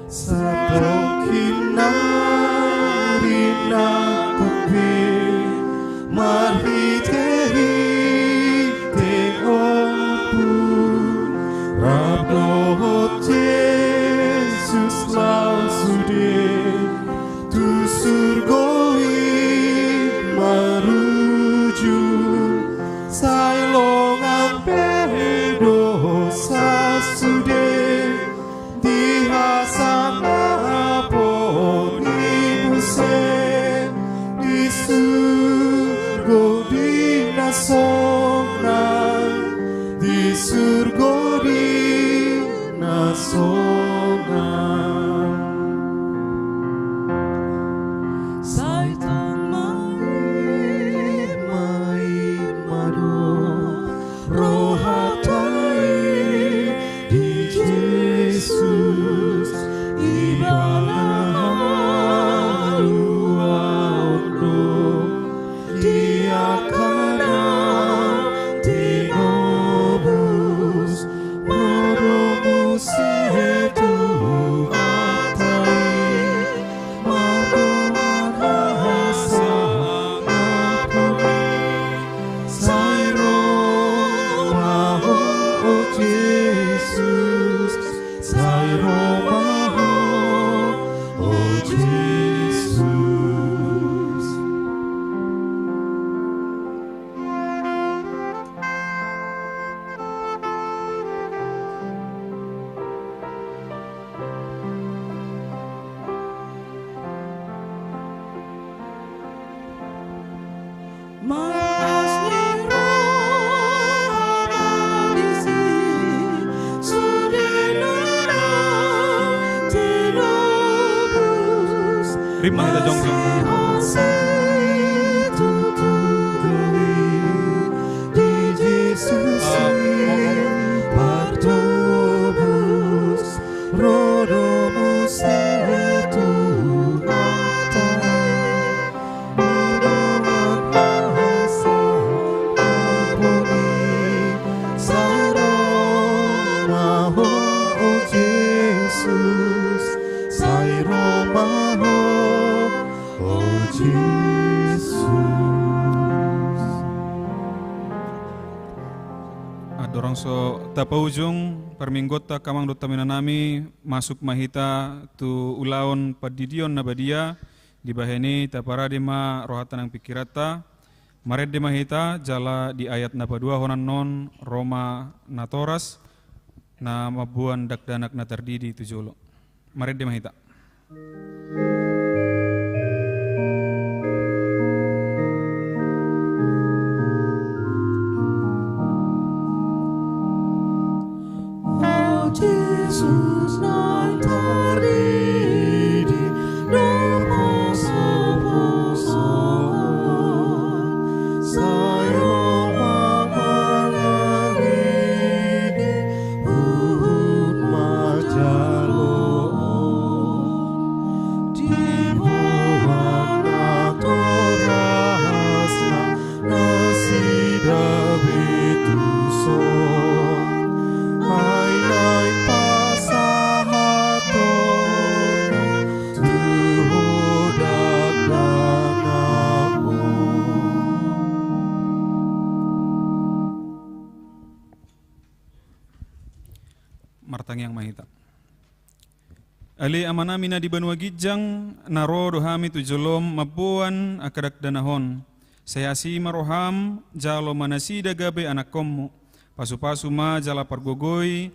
Satongkin nari nangkok be marhite-hite ompung, rap dohot Jesus laos sude tu surgo i marujung. Sai longang pe dosa sude di hasangapon i muse, di surgo di na sonang, di surgo di na sonang. Sai tama i, ma i ma do rohanta i di Jesus, Ibana haluaon do di angka na tinobus, ma do muse Tuhanta i, ma do hasangapon i. Sai ro ma Ho, o Jesus, sai ro ma Ho, o Jesus. Malas ni roha ma disi, sude na tinobus. Rap ma hita jongjong. Malas ni roha ma disi, sude na tinobus. Di Jesus i partobus, ro do muse Tuhanta i, ma do hasangapon i. Sai ro ma Ho, o Jesus, sai ro ma Ho, o Jesus. Andorang so tapaujung parmingguonta, angka amang dohot inanami, masuk ma hita tu ulaon pandidion na badia. Dibahen i taparade ma rohanta nang pingkiranta. Marende ma hita jala di ayat na paduahon annon ro ma natoras na mamboan dakdanak na tardidi tu jolo. Marende ma hita. O Jesus na tardidi, na posoposoan, sai ro ma mangalanggi, huhut manjaloon. Diboan natorasna nasida be tu son, ai naeng pasahathon tu Ho dakdanak on. Martangiang ma hita. Ale Amanami na di banua ginjang, na ro do hami tu jolom mamboan angka dakdanak on. Sai asi ma roham, jalo ma nasida gabe anakkonmu. Pasupasu ma jala pargogoi,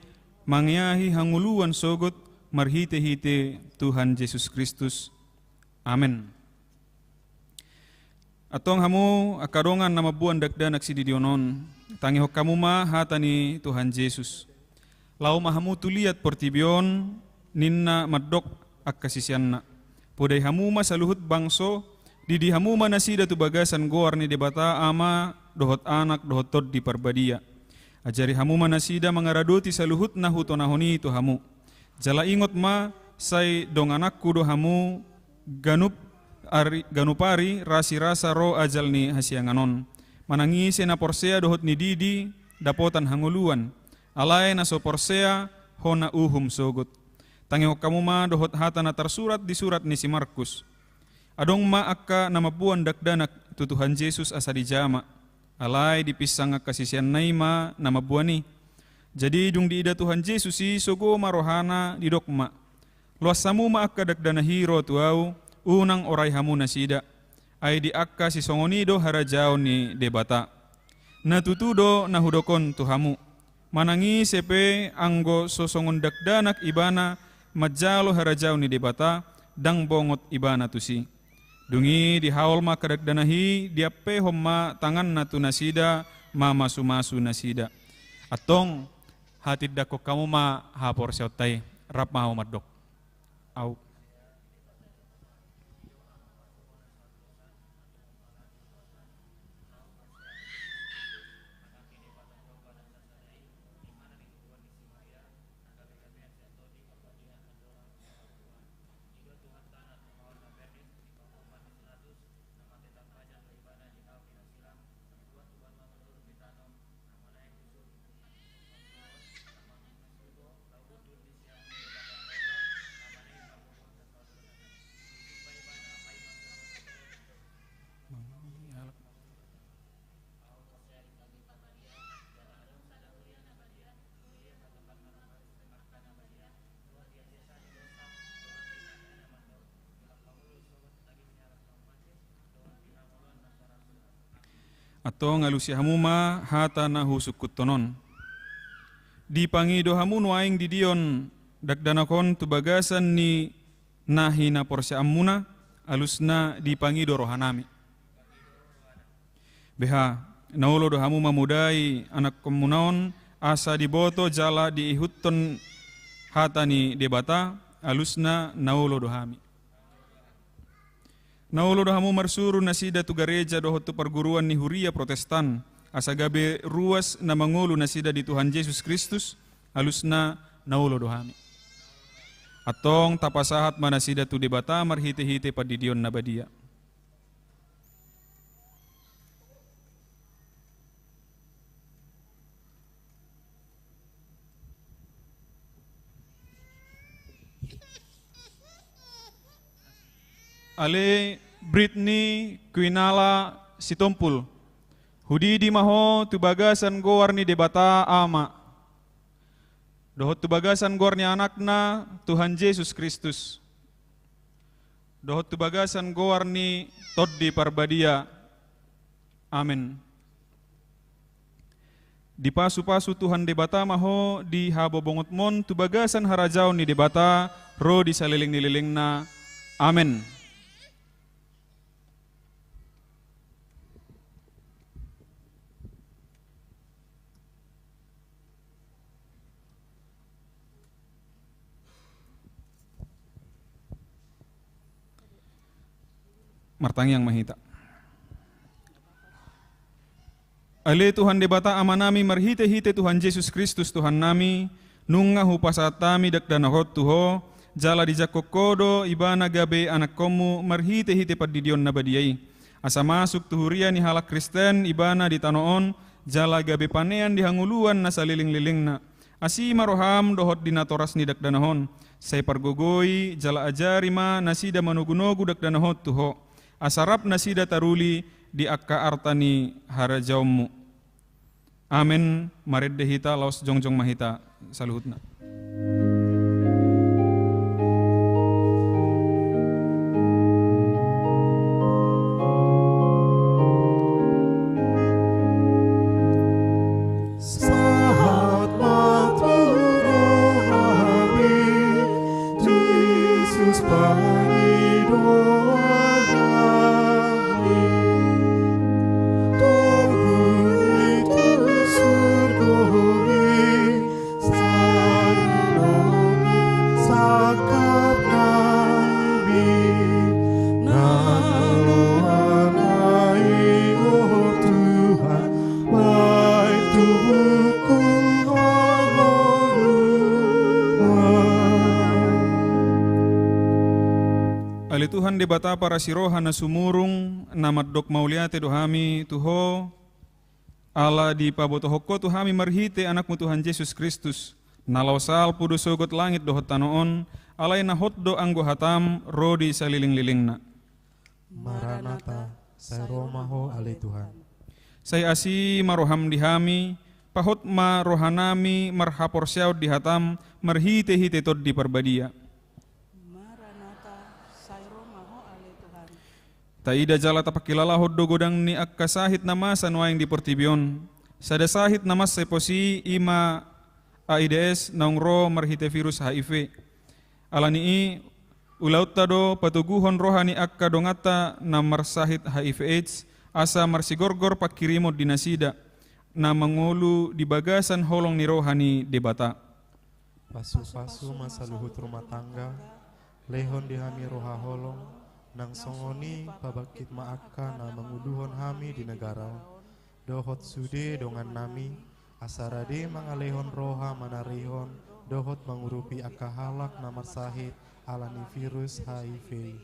mangeahi hangoluan sogot, marhitehite Tuhan Jesus Kristus. Amen. Antong hamu angka dongan na mamboan dakdanak sididion on, tangihon hamu ma hata ni Tuhan Jesus. Laho ma hamu tu liat portibi on, ninna mandok angka siseanna. Podai hamu ma saluhut bangso, didi hamu ma nasida tu bagasan goar ni Debata Ama, dohot Anak, dohot Tondi Parbadia. Ajari hamu ma nasida mangaradoti saluhut na hutonahon i tu hamu. Jala ingot ma, sai dongananku do hamu, ganup ari, ganup ari rasirasa ro ajal ni hasiangan on. Manang ise na porsea dohot nididi, dapotan hangoluan. Alai na so porsea, hona uhum sogot. Tangihon hamu ma dohot hata na tarsurat di surat ni si Markus. Adong ma angka na mamboan dakdanak tu Tuhan Jesus asa dijama. Alai dipinsang angka siseanna i ma na mamboan i. Jadi dung diida Tuhan Jesus i, sogo ma rohana, didok ma: Loas hamu ma angka dakdanak i ro tu Ahu, unang orai hamu nasida. Ai di angka sisongon i do harajaon ni Debata. Na tutu do na hudok on tu hamu: Manang ise pe anggo so songon dakdanak ibana manjalo harajaon ni Debata, ndang bongot ibana tusi. Dung i dihaol ma angka dakdanak i, diampehon ma tanganna tu nasida, mamasumasu nasida. Antong, hatindangkon hamu ma haporseaonta i. Rap ma hamu mandok. Au. Antong alusi hamu ma hata na husungkunhon on. Dipangido hamu nuaeng didion dakdanak on tu bagasan ni na hinaporseaanmuna, alusna dipangido rohanami. Beha, na olo do hamu mamodai anakkonmuna on, asa diboto jala diihuthon hata ni Debata, alusna na olo do hami. Na olo do hamu marsuru nasida tu gareja dohot tu parguruan ni huria Protestan, asa gabe ruas na mangolu nasida di Tuhan Jesus Kristus, alusna na olo do hami. Antong tapasahat ma nasida tu Debata marhitehite pandidion na badia. Ale Britni Kuinala Sitompul, hudidi ma ho tu bagasan goar ni Debata Ama, dohot tu bagasan goar ni Anakna, Tuhan Jesus Kristus, dohot tu bagasan goar ni Tondi Parbadia. Amen. Dipasupasu Tuhan Debata ma ho di habobongotmon tu bagasan harajaon ni Debata, ro di saleleng ni lelengna. Amen. Martangiang ma hita. Ale Tuhan Debata Amanami, marhitehite Tuhan Jesus Kristus Tuhannami, nunga hupasahat hami dakdanak on tu Ho, jala dijangkon Ho do Ibana gabe anakkonMu marhitehite pandidion na badia i. Asa masuk tu huria ni halak Kristen Ibana di tano on, jala gabe panean di hangoluan na saleleng-lelengna. Asi ma rohaM dohot di natoras ni dakdanak on. Sai pargogoi jala ajari ma nasida manogunogu dakdanak on tu Ho, asa rap nasida taruli di angka arta ni harajaonMu. Amen. Marende hita, laos jongjong ma hita saluhutna. Sahat ma tu rohaM, Jesus pangidoan nami. Togu i tu surgo i, sai adong sangkap nami. Na loa nai, o Tuhan, baen tubuhku hangoluan. Ale Tuhan Debata parasi roha na sumurung, na mandok mauliate do hami tu Ho, ala dipabotohon Ho tu hami marhite AnakMu Tuhan Jesus Kristus, Na laho salpu do sogot langit dohot tano on, alai na hot do anggo hatam ro di salelenglelengna. Maranata, sai ro ma Ho ale Tuhan. Sai asi ma roham di hami, pahot ma rohanami marhaporseaon di hatam marhitehite Tondi Parbadia. Maranata, sai ro ma Ho ale Tuhan. Taida jala tapangkilalahon do godang ni angka sahit na masa nuaeng di portibi on. Sada sahit na mansai pos i, i ma AIDS naung ro marhite virus HIV. Alani i, ulaonta do patoguhon roha ni angka donganta na marsahit HIV AIDS, asa marsigorgor pangkirimon di nasida na mangolu di bagasan holong ni roha ni Debata. Pasupasu ma saluhut rumah tangga, lehon di hami roha holong, nang songon i pabangkit ma angka na manguluhon hami di negara on, dohot sude dongannami, asa rade mangalehon roha manarihon dohot mangurupi angka halak na marsahit ala ni virus HIV i.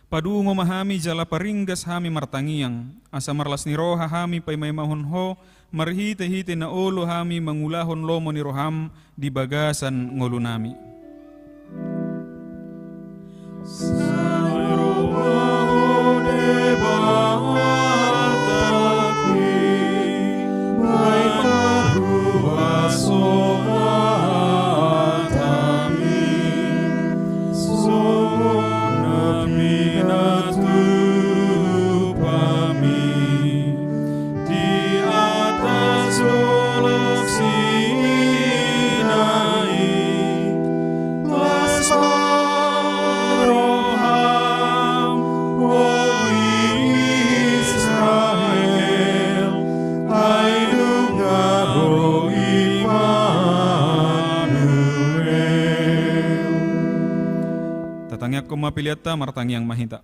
Padungo ma hami jala paringgas hami martangiang, asa marlas ni roha hami paimaimahon Ho, marhitehite na olo hami mangulahon lomo ni roham di bagasan ngolunami. Sai ro ma Ho Debata, paima ruas rohami, songon na pinatupami di atas Dolok Sinai. Las ma roham, o Israel, ai nunga ro Immanuel. Tatangiangkon ma peleanta, martangiang ma hita.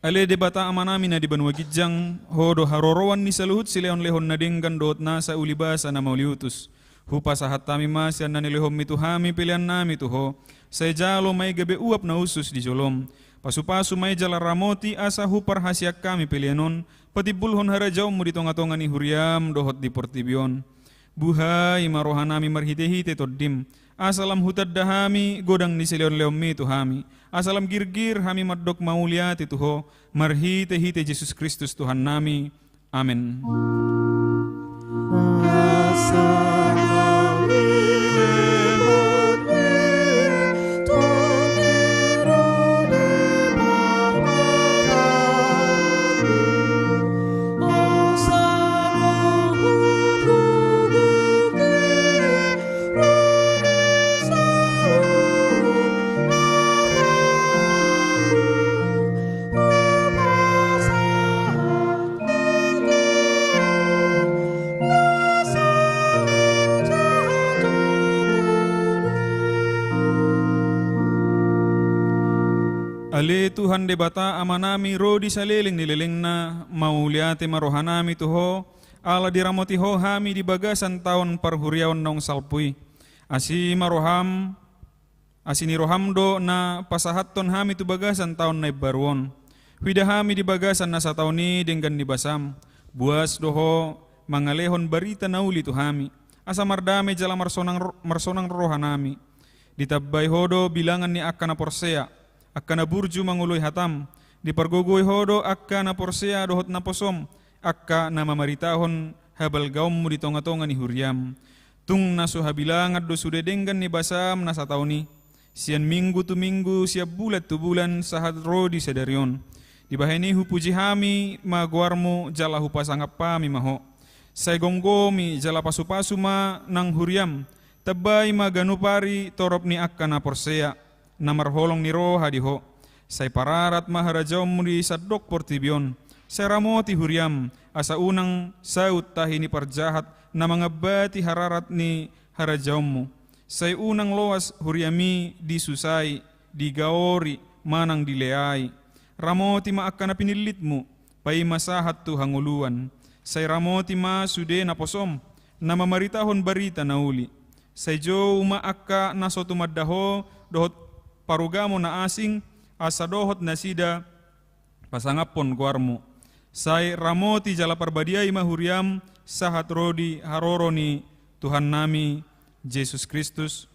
Ale Debata Amanami na di banua ginjang, Ho do haroroan ni saluhut silehonlehon na denggan dohot nasa ulibasa na mauliutus. Hupasahat hami ma sian na nilehonmi tu hami peleannami tu Ho. Sai jalo ma i gabe uap na usus di jolom. Pasupasu ma i jala ramoti asa huparhaseang hami pelean on patimbulhon harajaonmu di tongatonga ni huriam dohot di portibi on. Buhai ma rohanami marhitehite Tondim, asa lam hutanda hami godang ni silehonlehonmi tu hami, asa lam girgir hami mandok mauliate tu Ho, marhitehite Jesus Kristus Tuhannami. Amen. Ale Tuhan Debata Amanami, ro di saleleng ni lelengna, mauliate ma rohanami tu Ho, ala diramoti Ho hami di bagasan taon parhuriaon naung salpu i. Asi ma roham, asi ni roham do na pasahathon hami tu bagasan taon na imbaru on. Huida hami di bagasan na sataon i denggan ni basam, boas do Ho mangalehon barita na uli tu hami, asa mardame jala marsonang, marsonang rohanami. Ditambai Ho do bilangan ni angka na porsea, angka na burju mangoloi hatam. Dipargogoi Ho do angka na porsea dohot na posom, angka na mamaritahon habalgaonmu di tongatonga ni huriam. Tung na so habilangan do sude denggan ni basam na sataon i, sian minggu tu minggu, sian bulan tu bulan, sahat ro di sadari on. Dibahen i hupuji hami ma goarmu jala hupasangap hami ma Ho. Sai gomgomi jala pasupasu ma nang huriam, tambai ma ganup ari torop ni angka na porsea, na marholong ni roha di Ho. Sai pararat ma harajaonmu di sandok portibi on. Sai ramoti huriam, asa unang saut tahi ni parjahat na mangambati hararat ni harajaonmu. Sai unang loas huriami disusai, digaori, manang dileai. Ramoti ma angka na pinillitmu, paima sahat tu hangoluan. Sai ramoti ma sude na posom, na mamaritahon barita na uli. Sai jou ma angka na so tumanda Ho dohot parugamo na asing, asa dohot nasida pasangaphon goarmu. Sai ramoti jala parbadiai ma huriam sahat ro di haroro ni Tuhannami Jesus Kristus.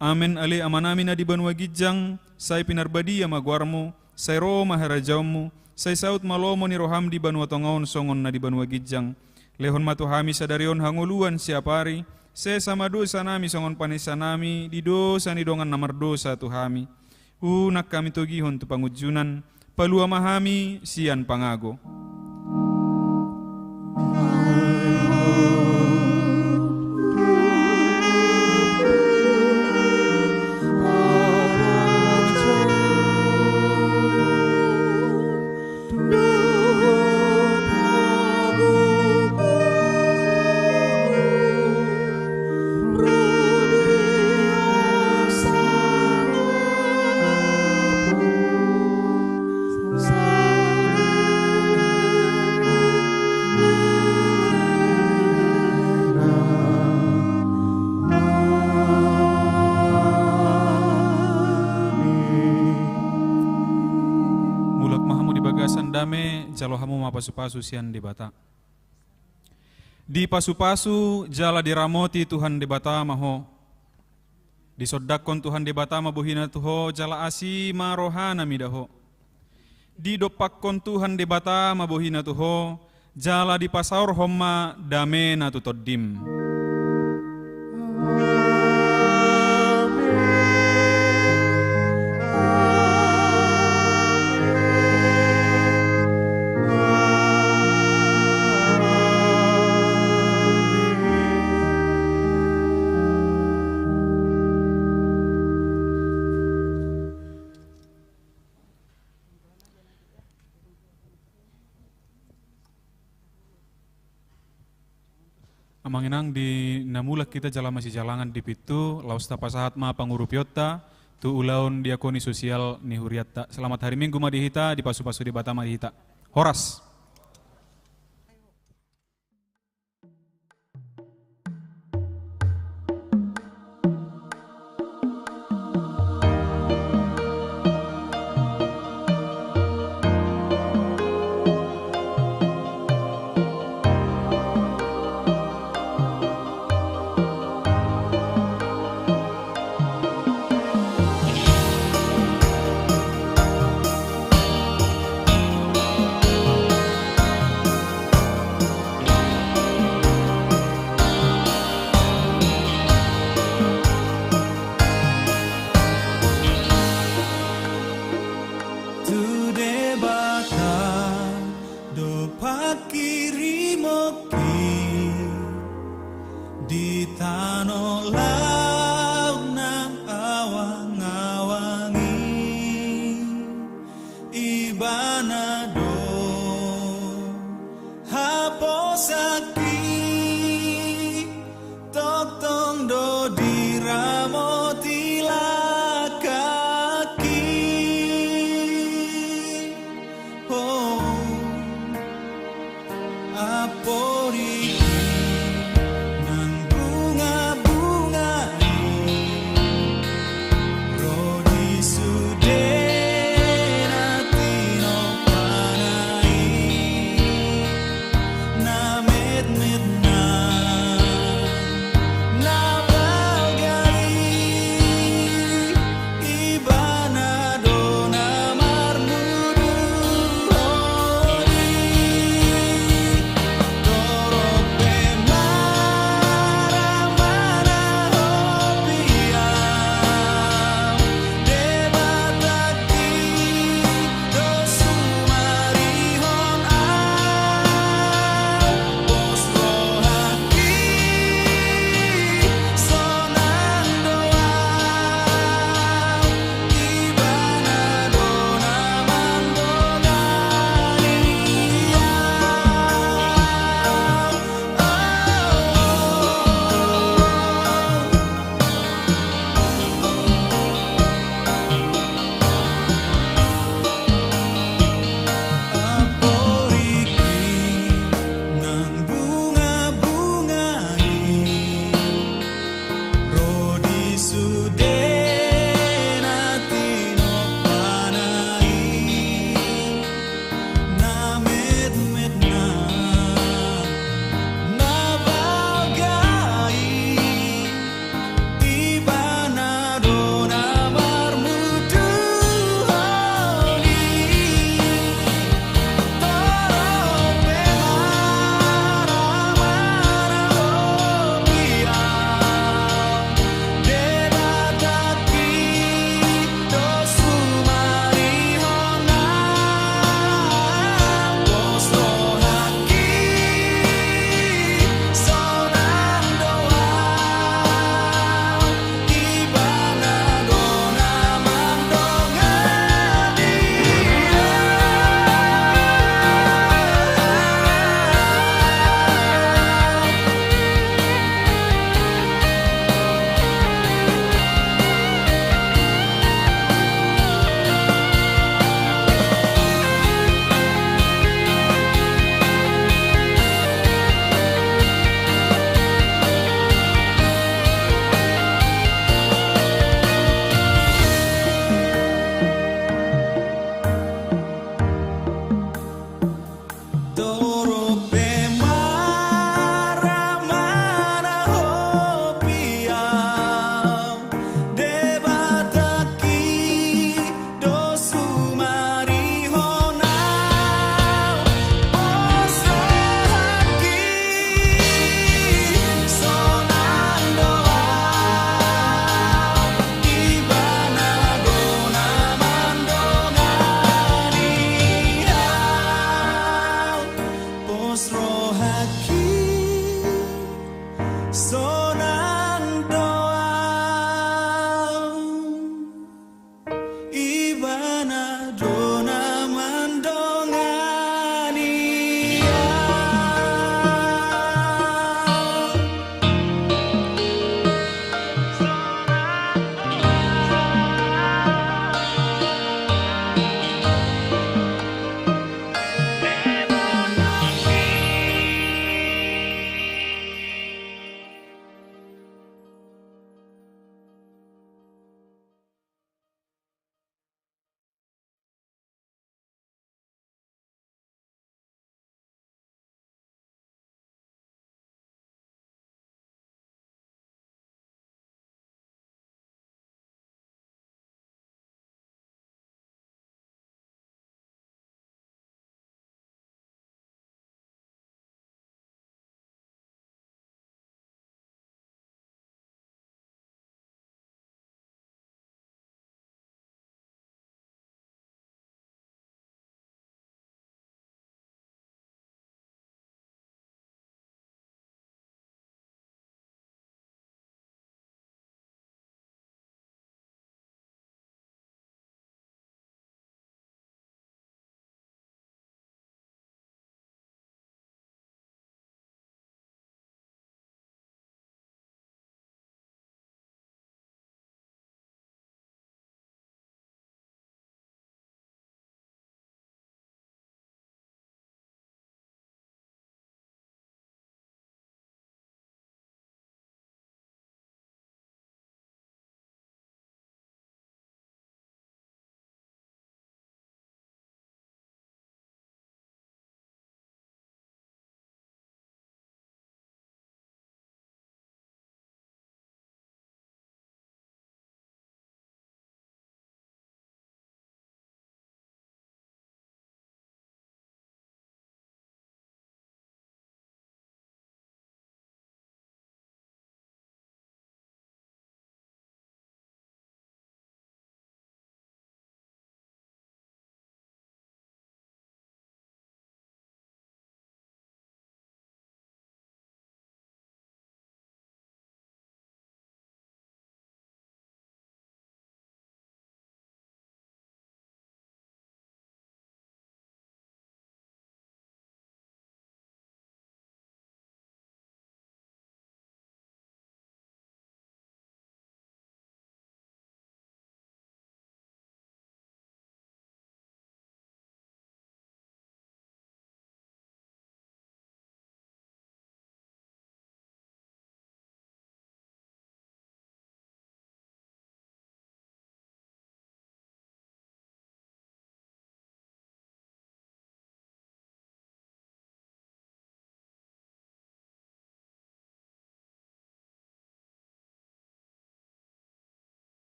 Amen. Ale Amanami na di banua ginjang, sai pinarbadia ma goarmu, sai ro ma harajaonmu, sai saut ma lomo ni roham di banua tonga on songon na di banua ginjang. Lehon ma tu hami sadari on hangoluan siapari, sesa ma dosanami songon panesanami di dosa ni dongan na mardosa tu hami. Unang hami togihon tu pangunjunan, palua ma hami sian pangago. Mulak ma hamu di bagasan dame, jalo hamu ma pasupasu sian Debata. Dipasupasu jala diramoti Tuhan Debata ma ho. Disondangkon Tuhan Debata ma bohina tu ho, jala asi ma rohana mida ho. Didompakkon Tuhan Debata ma bohina tu ho, jala dipasaorhon ma damena tu tondim. Amang inang, di na mulak hita jala masijalangan di pintu, laos tapasahat ma pangurupionta tu ulaon diakoni sosial ni hurianta. Selamat hari Minggu ma di hita, dipasupasu Debata ma di hita. Horas. Tu Debata do panghirimon di tano